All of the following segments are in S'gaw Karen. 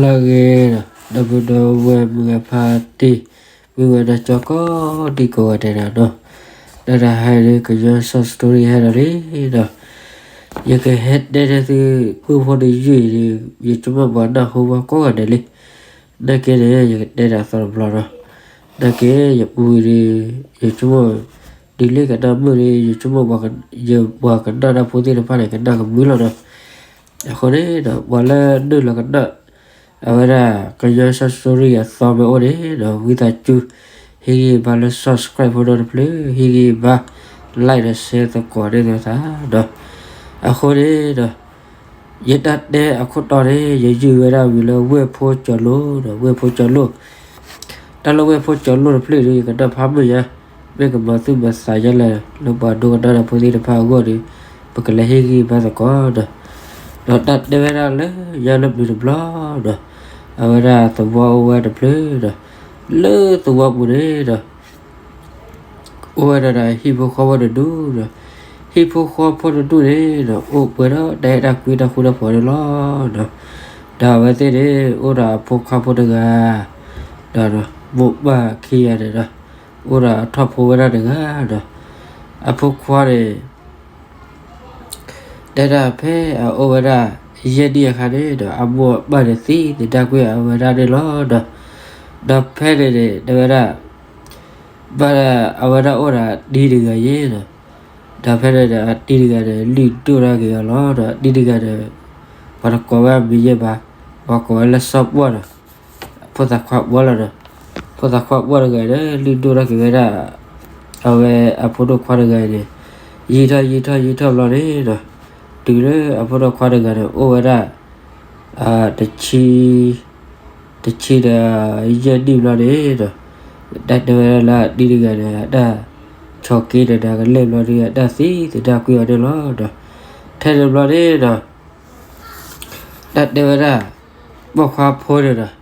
လၢအဂ့ၤဒီး ဒီပုၢ်ဒီဝဲၢ်မုၢ်ဂၤဖါတံၢ် မုၢ်ဂၤဒီးကၠီကိးဒံကိးဂၤဒဲးနီၤ, တၢ်တဟါအံၤန့ၣ် ကညီ short story ဟဲဒီးလံဒီး ယကဟဲတဲန့ၢ်သု မုၢ်ဖိတယုၢ်အံၤန့ၣ် ယဆိကမိၣ်ပှၤနၢ်ဟူဘၣ်ကိးဂၤဒဲးလံ. နာ်က့န့ၣ် ယကတဲဒၣ်သီတဘျီနီၤ. နာ်က့ ယပူၤအံၤန့ၣ် ယဆိကမိၣ် ဒ်လၢကနၣ်မုာ်န့ၣ် ယဆိကမိၣ် ယပှၤကနၣ်တၢ်ဖိသ့ၣ်တဖၣ်န့ၣ် ကနၣ်ကမုာ်လီၤနီၤ. အဃိန့ၣ်ဒီး ပှၤလၢနုာ်လီၤကနၣ် အဝဲဒၣ် ကညီ short story အသီမ့ၢ်အိၣ်န့ၣ်ဒီး ဝံသးစူၤ ဟ့ၣ်ဂံၢ်ဘါလၢ subscribe ဖိနီတဖျၢၣ်, ဟ့ၣ်ဂံၢ်ဘါ like ဒီး share သကိးန့ၢ်သးနီၤ. အဃိန့ၣ်ဒီး ယတၢ်တဲအခိၣ်တီန့ၣ် ယယုၢ်ဝဲဒၣ်ဝံၤလၢဝ့ၢ်ဖိကၠီၤလိၣ်ဒီး ဝ့ၢ်ဖိကၠီၤလိၣ် တၢ်လၢဝ့ၢ်ဖိကၠီၤလိၣ်တဖျၢၣ်အံၤဒီး ယကနၣ်ဖးမုာ်ညါ, မ့ၢ်ကမၤသူၣ်မၤသးယဲလဲၣ် လၢပှၤဒိကနၣ်တၢ်ဖိသ့ၣ်တဖၣ်အဂီၢ်ဒီး ပကလဲၤဟ့ၣ်ဂံၢ်ဘါသကိးဒီး, ဒီးတၢ်တဲဝဲဒၣ်လၢညါလၢပျၢၤတဘျီဒီး အဝဲဒၣ်သဝီအိၣ်ဝဲတဖျၢၣ်ဒီး လၢသဝီပူၤန့ၣ်ဒီး အိၣ်ဝဲဒၣ်ဒီးဟံၣ်ဖိဃီဖိတဒူၣ်ဒီး ဟံၣ်ဖိဃီဖိတဒူၣ်န့ၣ်ဒီး အိၣ်ပှဲၤဒီးတၢ်အဲၣ်တၢ်ကွံတၢ်ဃူတၢ်ဖိးန့ၣ်လီၤဒီး, ဒီးအဝဲသ့ၣ်န့ၣ် အိၣ်ဒီးအဖိခွါဖိတဂၤ ဒီးမိၢ်ပၢ်ခံဂၤန့ၣ်ဒီး အိၣ်ဒီးအထီၣ်ဖိဝဲဒၣ်တဂၤဒီး အဖိခွါန့ၣ် တဲဒၣ်ဖဲအအိၣ်ဝဲဒၣ် ယဲၢ်နံၣ်အခါန့ၣ်ဒီး အမိၢ်အပၢ်န့ၣ် သံသဒၣ်ကွံာ်အဝဲဒၣ်န့ၣ်လီၤဒီး, ဒီးဖဲန့ၣ်န့ၣ် တဲဝဲဒၣ် ဘၣ်အဝဲဒၣ်အိၣ်ဒီးအတံၤတဂၤယဲဒီး, ဒီးဖဲန့ၣ်ဒီး အတံၤတဂၤန့ၣ် လုၢ်ဒိၣ်ထီၣ်က့ၤအီၤလီၤဒီး အတံၤတဂၤန့ၣ် ပှၤတကိးဝဲအမံၤယဲၢ်ဘၣ်, ပှၤကိးဝဲလၢစီၤပှၢ်ဒီး ဖိသၣ်ခွါပှၢ်လီၤဒီး, ဖိသၣ်ခွါပှၢ်တဂၤန့ၣ် လုၢ်ဒိၣ်ထီၣ်က့ၤဝဲဒၣ် အဝဲအဖိဒိၣ်ခွါတဂၤအံၤန့ၣ် ယံာ်ထီၣ်ယံာ်ထီၣ်ယံာ်ထီၣ်ဘျီန့ၣ်ဒီး, တုၤလၢအဖိဒိၣ်ခွါတဂၤန့ၣ် အိၣ်ဝဲဒၣ် တဆံ တဆံဒီး ယဲၢ်နံၣ်ဘျီန့ၣ်ဒီး, တၢ်တဲဝဲဒၣ်လၢအတံၤတဂၤန့ၣ် အတၢ်ဆိးက့ဒီးနၤကလဲာ်ဘျီဒီး အတၢ်သံသဒၣ်ကွံာ်အီၤန့ၣ်လီၤဒီး, ထဲန့ၣ်ဘျီန့ၣ်ဒီး တၢ်တဲဝဲဒၣ် ပိာ်ခွါဖိန့ၣ်ဒီး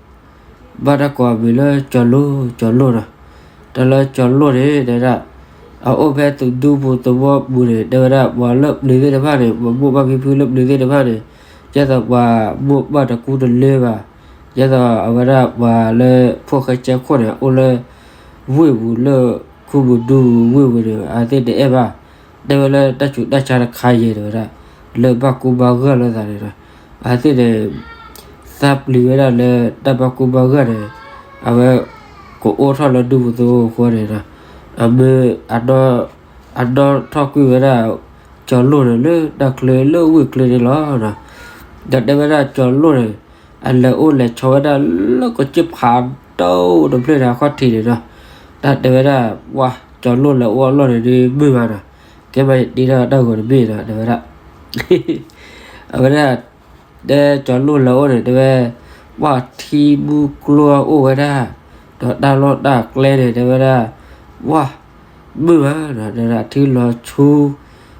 ဘၣ်တၢ်ကိးအမံၤလၢကၠီၤလိၣ် ကၠီၤလိၣ်ဒီး, တၢ်လၢကၠီၤလိၣ်န့ၣ် တဲဝဲဒၣ် အအိၣ်ဖဲသုးဒူပူၤသဝီပူၤန့ၣ် တဲဝဲဒၣ် ပှၤလၢပျၢၤသ့ၣ်တဖၣ်န့ၣ် ပှၤမိၢ်ပၢ်ဖံဖုလၢပျၢၤသ့ၣ်တဖၣ်န့ၣ် ဒ်သိးပှၤမိၢ်ပၢ်တကူတလၢဘၣ်, ဒ်သိးအဝဲဒၣ်ပှၤလၢဖိၣ်ဃဲကဲခိၣ်န့ၣ် အိၣ်လၢ ဝ့ၢ်ပူၤလၢ ခူပူၤဒူပူၤဝ့ၢ်ပူၤန့ၣ် အဝဲသ့ၣ်တအဲၣ်ဘၣ်, တဲဝဲလၢတၢ်ဆူးတၢ်ဆါတခါယဲၢ် တဲဝဲဒၣ် လၢဘၣ်ကူဘၣ်ဂၢ်လိာ်သးန့ၣ်ဒီး, အဝဲသ့ၣ်န့ၣ် သးပျံၤဝဲဒၣ်လၢတၢ်ဘၣ်ကူဘၣ်ဂၢ်န့ၣ် အဝဲ ကအိၣ်ထီၣ်လၢဒူပူၤသဝီအဃိန့ၣ်ဒီး, အမ့ၢ် အနီၣ်ထီၣ်ကွံာ်ဝဲဒၣ် ကၠီၤလိၣ်န့ၣ်လၢတၢ်ချၢလၢဝ့ၢ်ချၢန့ၣ်လီၤဒီး, ဒီးတဲဝဲဒၣ်ကၠီၤလိၣ်န့ၣ် အလဲၤအိၣ်လဲၤဆိးဝဲဒၣ်လၢကစၢၢ်ဖးဒိၣ်တဖျၢၣ်န့ၣ် အခီၣ်ထံးန့ၣ်ဒီး, တၢ်တဲဝဲဒၣ် ပှၤကၠီၤလိၣ်လဲၤအိၣ်အလီၢ်န့ၣ်ဒ်မုာ်မးဒီး, ကဲမးယတ့ထီၣ်တၢ်ဂီၤတဘ့ၣ်ဒီး တဲဝဲဒၣ် အဝဲဒၣ် တဲကၠီၤလိၣ်လဲၤအိၣ်န့ၣ် တဲဝဲ ပှၤထံမုၢ်ကျိၤအိၣ်ဝဲဒၣ်, ဒီးတၢ်လီၢ်တၢ်ကျဲန့ၣ် တဲဝဲဒၣ် ပှၤမုာ်မးဒီး တဲဝဲဒၣ်ထံလီၤဆူ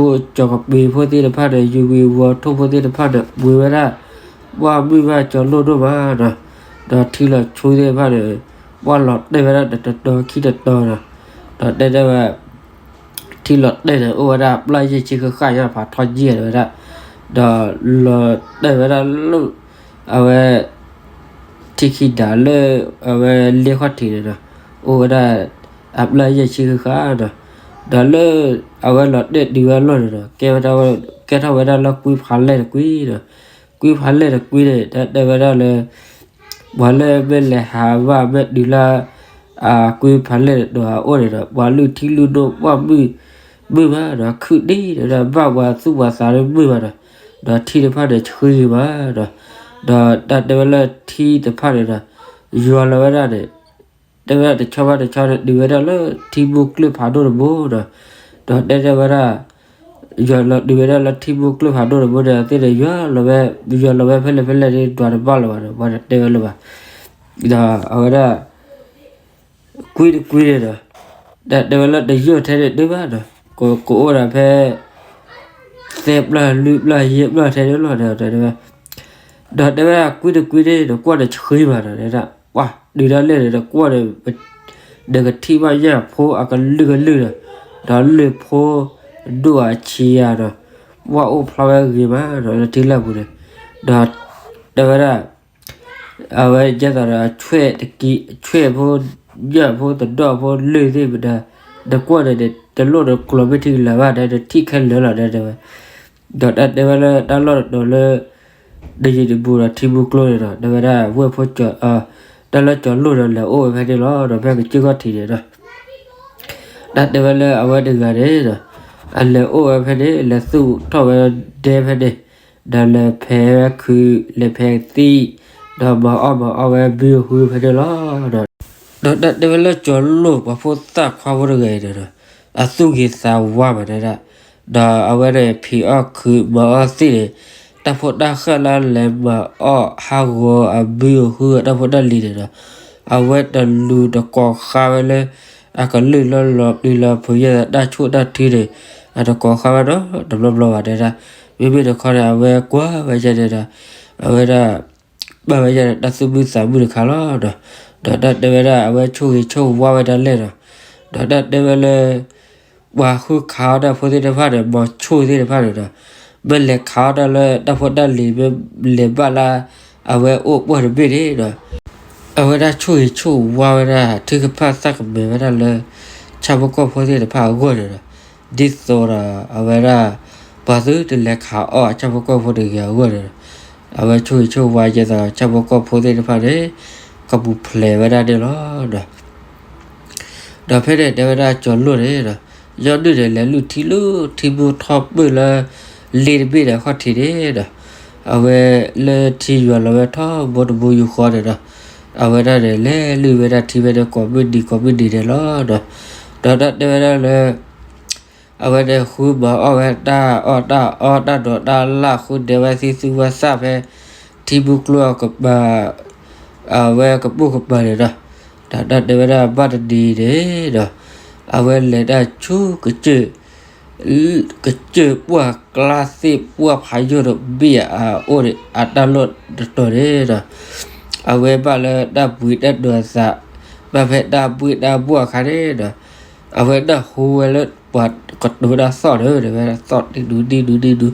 ဒီးဖိကၠီၤကပ့ၤဖိသ့ၣ်တဖၣ်န့ၣ် ယူၤဝံၤဝီၤထိၣ်ဖိသ့ၣ်တဖၣ်န့ၣ် ပှ့ၤဝဲဒၣ် ပှၤမုာ်ဘၣ်ကၠီၤလိၣ်ဒိၣ်မးဒီး, ဒီးထံလီၤဆူသ့ၣ်တဖၣ်န့ၣ် ပှၤလီၤတဲာ်ဝဲဒၣ်တတီၤခံတတီၤဒီး, ဒီးတဲတဲဝဲ ထံလီၤတဲာ်န့ၣ် အိၣ်ဝဲဒၣ်အပျၢ်ယဲၢ်ဆံဃၣ်ဃၣ်ညါ ဖးထီယဲၢ်တဲဝဲဒၣ်, ဒီးလီၤတဲာ်ဝဲဒၣ်လၢ အဝဲ ထံခံဒါလၢ အဝဲလ့ခီၣ်ထံးန့ၣ်ဒီး အိၣ်ဝဲဒၣ် အပျၢ်ယဲၢ်ဆံဃၣ်ဃၣ်ဒီး, ဒီးလၢ အဝဲလီၤတဲာ်တုၤဝဲအလီၢ်န့ၣ်ဒီး ကဲထီၣ်ဝဲဒၣ်လၢကွံဖးလဲၢ်တကွံဒီး, ကွံဖးလဲၢ်တကွံန့ၣ် တၢ်တဲဝဲဒၣ်လၢ ပှၤလၢမ့ၢ်လဲၤဟးဘၣ်မ့ၢ်တုၤလၢ အကွံဖးလဲၢ်တတီၤအအိၣ်န့ၣ်ဒီး ပှၤလုၢ်ထံလုၢ်နိပှၢ်မုၢ် မုာ်မးဒီးခုၣ်ဒံးဒီး ဘၣ်ပှၤသူၣ်ပှၤသးလၢမုာ်မးဒီး, ဒီးထံတဖၣ်န့ၣ်ဆှံဂ့ၤမးဒီး, ဒီးတၢ်တဲဝဲလၢထံတဖၣ်န့ၣ်ဒီး ယွၤလီၤဝဲဒၣ်န့ၣ် တဲဝဲဒၣ်တဆီဘၣ်တဆီန့ၣ် တုၤဝဲဒၣ်လၢထံမိၢ်ကျၢၢ်ဖးဒိၣ်တဘိဒီး, ဒီးတဲတဲဝဲဒၣ် ယွၤလီၤတုၤဝဲဒၣ်လၢထံမိၢ်ကျၢၢ်ဖးဒိၣ်တဘိန့ၣ် အသ့ၣ်န့ၣ် ယွၤလီၤဝဲ, ယွၤလီၤဝဲဖဲလဲၣ်ဖဲလဲၣ်န့ၣ် ဒွးတဘၣ်လၢၤဘၣ်ဒီး ပှၤတတဲဝဲလၢၤဘၣ်, ဒီးအဝဲဒၣ် ကွံတကွံန့ၣ်ဒီး, တၢ်တဲဝဲလၢတယိၣ်ထဲန့ၣ်ဒုးဘၣ်ဒီး, ကအိၣ်ဒီးဖဲ သၢပျၢ်လွံၢ်ပျၢ်ယဲၢ်ပျၢ်ထဲန့ၣ်လီၤဒီး တဲဝဲ, ဒီးတဲဝဲဒၣ်ကွံတကွံန့ၣ် နကွၢ်န့ၣ်ဆှံဘၣ်ဒီး တဲဒၣ် ပှၤတုၤဒၣ်လဲာ်န့ၣ် နကွၢ်န့ၣ် နကထံၣ်ဘၣ်ညၣ်ဖိအကလုာ်ကလုာ်ဒီး, ဒီးလၢၢ်ဖိ ဒိၣ်အဆံးယၤဒီး, ပှၤအိၣ်ဖျါဝဲဂ့ၤမးဒီး လၢထံလၢ်ပူၤန့ၣ်, ဒီးတဲဝဲဒၣ် အဝဲယဲသိးဒီး ဆွဲၣ်ဖိ ညၣ်ဖိ တဒီၣ်ဖိ လၢၢ်သ့ၣ်မတၤ နကွၢ်ဒီး တလိၣ်နကျီၤမ့ၢ်ထံကလၤဘၣ်ဒီး နထံၣ်ခဲလၢာ်လီၤဒီး တဲဝဲ. ဒီးတၢ်တဲဝဲလၢတၢ်လီၢ်တတီၤလၢ တယံၤတဘူးဒီးထံမူကျိန့ၣ်ဒီး တဲဝဲဒၣ်ဝဲၢ်ဖိ တၢ်လၢကၠီၤလိၣ်ဒီးလဲၤအိၣ်ဝဲဖဲန့ၣ်လီၤ. ဒီးဖဲကစၢၢ်ခီၣ်ထံးန့ၣ်ဒီး တၢ်တဲဝဲလၢအဝဲတဂၤန့ၣ်ဒီး အလဲၤအိၣ်ဝဲဖဲန့ၣ် လဲၤသူၣ်ထီၣ်ဝဲဒဲဖဲန့ၣ် ဒီးလဲၤဖဲးဝဲခုး လဲၤဖဲးသံၣ် ဒီးမၤအီၣ်မၤအီဝဲဘုဟုဖဲန့ၣ်လီၤ. ဒီးတၢ်တဲဝဲလၢကၠီၤလိၣ်ပှၤဖိသၣ်ခွါဖိတဂၤအံၤန့ၣ်ဒီး အသူၣ်ဂ့ၤသးဝါမးဒၣ် ဒီးအဝဲန့ၣ်ဖံးအီၣ်ခုးမၤအီၣ်သံၣ်န့ၣ် တၢ်ဖိတၢ်ဃၢ်လၢလဲၤမၤအီၣ်ဟးဂီၤအဘုအဟုအတၢ်ဖိတၢ်လံၤန့ၣ်ဒီး အဝဲတလူၤတကိးဃါဝဲလၢ အကလုၢ်လၢလီၤပျံၤလီၤဖုးယဲၢ်တၢ်ဆိၣ်တၢ်ထုန့ၣ် အတကိးဃါဝဲနီတဘျီဘျီဘၣ်တဲဒၣ်. မ့မ့ၢ်တခီန့ၣ် အဝဲကွၢ်ဝဲယဲန့ၣ်ဒီး အဝဲဒၣ် ဘၣ်ဝဲယဲန့ၣ် တၢ်သူၣ်မုာ်သးမုာ်တခါလီၤဒီး ဒီးတၢ်တဲဝဲဒၣ် အဝဲဆိၣ်ဂ့ၤဆိၣ်ဝါဝဲဒၣ်လဲၣ်ဒီး ဒီးတၢ်တဲဝဲလၢ ပှၤဃုခးအီၣ်တၢ်ဖိသ့ၣ်တဖၣ်န့ၣ် မၤဆိၣ်သ့ၣ်တဖၣ်န့ၣ်ဒီး မ့ၢ်လဲၤခးအီၣ်တၢ်လၢတၢ်ဖိတၢ်လံၤ မ့ၢ်လဲၤဘၣ်လၢ အဝဲအိၣ်ပှၢ်တဘ့ၣ်န့ၣ်ဒီး အဝဲဒၣ်ဆိၣ်ဂ့ၤဆိၣ်ဝါဝဲဒၣ် ထုကဖၣ်သၣ်ကမဲာ်ဝဲဒၣ်လၢ ဆၣ်ဖိကီၢ်ဖိသ့ၣ်တဖၣ်အဂီၢ်န့ၣ်ဒီး ဒ်သိးဒီးအဝဲဒၣ် ပှၤသုတလဲၤခးအီၣ်အဆၣ်ဖိကီၢ်ဖိတဂ့ၤအဂီၢ်န့ၣ်ဒီး အဝဲဆိၣ်ဂ့ၤဆိၣ်ဝါယဲသိး ဆၣ်ဖိကီၢ်ဖိသ့ၣ်တဖၣ်န့ၣ် ကပူၤဖျဲးဝဲဒၣ်န့ၣ်လီၤဒီး ဒီးဖဲန့ၣ်တဲဝဲဒၣ်ကၠီၤလိၣ်န့ၣ်ဒီး ယီၢ်နုၢ်န့ၣ် လဲၤလုၢ်ထံလုၢ်ထံမိၢ်ထီၣ်ပၢၢ်လၢ လ့တဘ့ၣ်ဒီးခီၣ်ထံးန့ၣ်ဒီး အဝဲလၢထံယွၤလီၤဝဲထီဘိတဘိယူၢ်ဃီန့ၣ်ဒီး အဝဲဒၣ်န့ၣ် လဲၤလုၢ်ဝဲဒၣ်ထံဖဲန့ၣ် ကိးမုၢ်နံၤကိးမုၢ်နံၤန့ၣ်လီၤဒီး ဒီးတၢ်တဲဝဲဒၣ်လၢ အဝဲန့ၣ်ဃုမၤအီၣ်ဝဲတၢ်အီၣ်တၢ်အီတၢ်ဒိးတၢ်လၢ် ဃုဒဲးဝဲသံသူဝဲသၣ်ဖဲ ထံမူကျိအကပၤ အဝဲကပိာ်ကပၤန့ၣ်ဒီး တၢ်တဲဝဲဒၣ်ဘၣ်တနံၤန့ၣ်ဒီး အဝဲလဲၤတၢ်ဆူ ကစၢၢ်ပှၢ်ကျါသ့ၣ်ပှၢ်ဖးယိၣ်တဘ့ၣ်အအိၣ်န့ၣ် အတၢ်လီၢ်တတီၤန့ၣ်ဒီး အဝဲဘၣ်လၢတၢ်ဘှံးတၢ်ဒိးအသး ဘၣ်ဖဲတၢ်ဘှံးတၢ်ဘှီၣ်အခါန့ၣ်ဒီး အဝဲဒၣ်ဟူဝဲလၢပှၤကတိၤတၢ်သီၣ်န့ၣ် တဲဝဲသီၣ်ဒံဒူဒံဒူဒံဒူ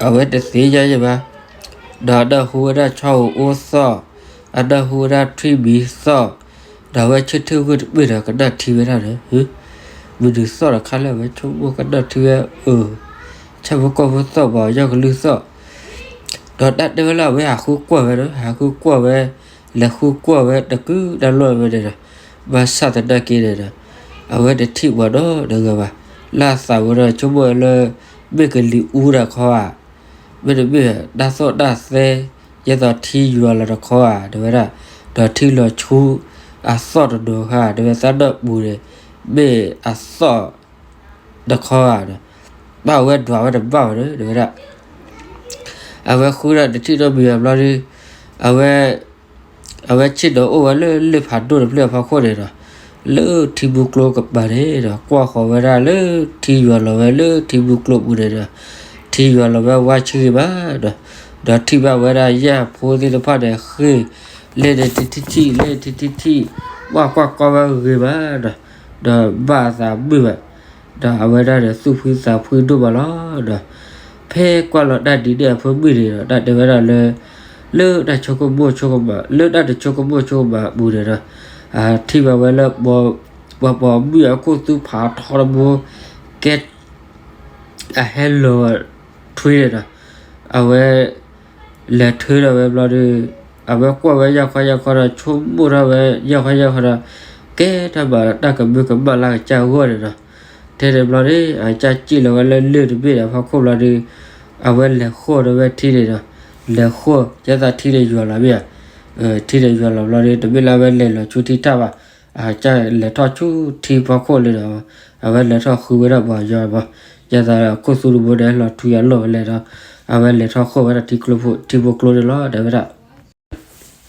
အဝဲတသ့ၣ်ညါယဲဘၣ် ဒီးအဒၣ်ဟူဝဲဒၣ်ဆီဧိၤအိၣ်သီၣ် အဒၣ်ဟူဝဲဒၣ်ထွံၣ်မံၤသီၣ် ဒီးအဝဲဆၢထၢၣ်ဂုၢ်တဘ့ၣ်ဒီးကနၣ်ထံဝဲဒၣ်န့ၣ် မနုၤသီၣ်တခါလၢအဝဲဆိကမိၣ်ကနၣ်ထံဝဲအၢ ဆၣ်ဖိကီၢ်ဖိသီၣ်ဘၣ် ယီၢ်ကလုၢ်သီၣ် ဒီးတၢ်တဲဝဲလၢအဝဲဟးဃုကွၢ်ဝဲဒီး ဟးဃုကွၢ်ဝဲ လဲၤဃုကွၢ်ဝဲတကုာ်တၢ်လီၢ်ဝဲန့ၣ်ဒီး ဘၣ်ဆၣ်သနာ်က့န့ၣ်ဒီး အဝဲတထံၣ်ပှၤနီတဂၤဘၣ် လၢအသးဝဲဒီးဆိကမိၣ်ဝဲလၢ မ့ၢ်ကလံၤအူတၢ်ခီဧါ မ့တမ့ၢ် တၢ်သိၣ်တၢ်သဲ ယဲသိးထံယွၤလီၤတခီဧါ တဲဝဲဒၣ် ဒီးထံလီၤဆူ အသီၣ်တနီၤခါ တဲဝဲသးဒီၣ်ပူၤန့ၣ် မ့ၢ်အသီၣ်တခီဧါဒီး ဘၣ်ဝဲဒွးဝဲတဘၣ်ဘၣ်ဒီး တဲဝဲဒၣ် အဝဲဃုဒၣ်တထံၣ်နီတမံၤဘၣ်ဘျီဒီး အဝဲ အဝဲဆ့ၣ်နီၤအိၣ်ဝဲလၢလၢၢ်ဖးဒိၣ်တဖျၢၣ်အဖီခိၣ်န့ၣ်ဒီး လၢထံမူကျိကပၤန့ၣ်ဒီး ကွၢ်ဃီၤဝဲဒၣ်လၢထံယွၤလီၤဝဲလၢထံမူကျိပူၤန့ၣ်ဒီး ထံယွၤလီၤဝဲဝါဆံဂ့ၤမးဒီး ဒီးထံၣ်ဘၣ်ဝဲဒၣ်ယဲၢ်ဖိသ့ၣ်တဖၣ်န့ၣ် ဃ့ၢ် လဲၣ်န့ၣ်ထံထံထံၣ် လဲၣ်ထံထံထံၣ် ကွၢ်ကွၢ်ကွၢ်ဝဲဂ့ၤမးဒီး ဒီးဘၣ်အသးမုာ်ဘၣ် ဒီးအဝဲဒၣ်န့ၣ် သူၣ်ဖှံသးဖှံဒိၣ်မးလီၤ. ဒီး ဖဲကွၢ်လီၤတၢ်ဒ်န့ၣ်အဖၢမုၢ်န့ၣ်ဒီး တၢ်တဲဝဲဒၣ်လၢ လၢတၢ်ဆိကမိၣ်ဆိကမး လၢတၢ်တဆိကမိၣ်ဆိကမးအပူၤန့ၣ်ဒီး ထံၣ်ဘၣ်ဝဲလၢ ပှၤပိာ်မုၣ်အခိၣ်သူဖးထီတဘိ ကဲ အဟဲလီၤထွံန့ၣ်ဒီး အဝဲ လဲၤထၢထီၣ်ဝဲဘျီဒီး အဝဲကွၢ်ဝဲယၢ်ခီယၢ်ခီဒီး ဆိကမိၣ်ထီၣ်ဝဲယၢ်ခီယၢ်ခီဒီး ကဲထီၣ်မးဒီးတၢ်ကမၢကမၣ်လၢအကစၢ်အဂီၢ်န့ၣ်ဒီး ထဲန့ၣ်ဘျီန့ၣ် အကစၢ်စံၣ်လီၤဝဲလၢလၢၢ်တဘ့ၣ်ဒီးဖီခိၣ်ဘျီဒီး အဝဲလဲၤဃီၣ်ဒီးဝဲထံန့ၣ်ဒီး လဲၤဃီၣ် ကဲသးထံန့ၣ်ယွၤလီၤမ့ၢ်ဧါ ထံန့ၣ်ယွၤလီၤဘျီဒီး တမ့ၢ်လၢအဝဲလဲၤလီၤဆူထံထၣ်ဘၣ် အကစၢ်လဲၤထီၣ်ဆူထံဖီခိၣ်လၢဒီး အဝဲလဲၤထီၣ်ဃုဝဲဒၣ်ပှၤယွၤဘၣ် ယဲသးခိၣ်သူတဘိန့ၣ် လီၤထွံအလီၢ်ဝဲလဲၣ်ဒီး အဝဲလဲၤထီၣ်ဃီၣ်ဝဲဒၣ်ထံကျိဖိ ထံဖိကျိန့ၣ်လီၤ တဲဝဲဒၣ်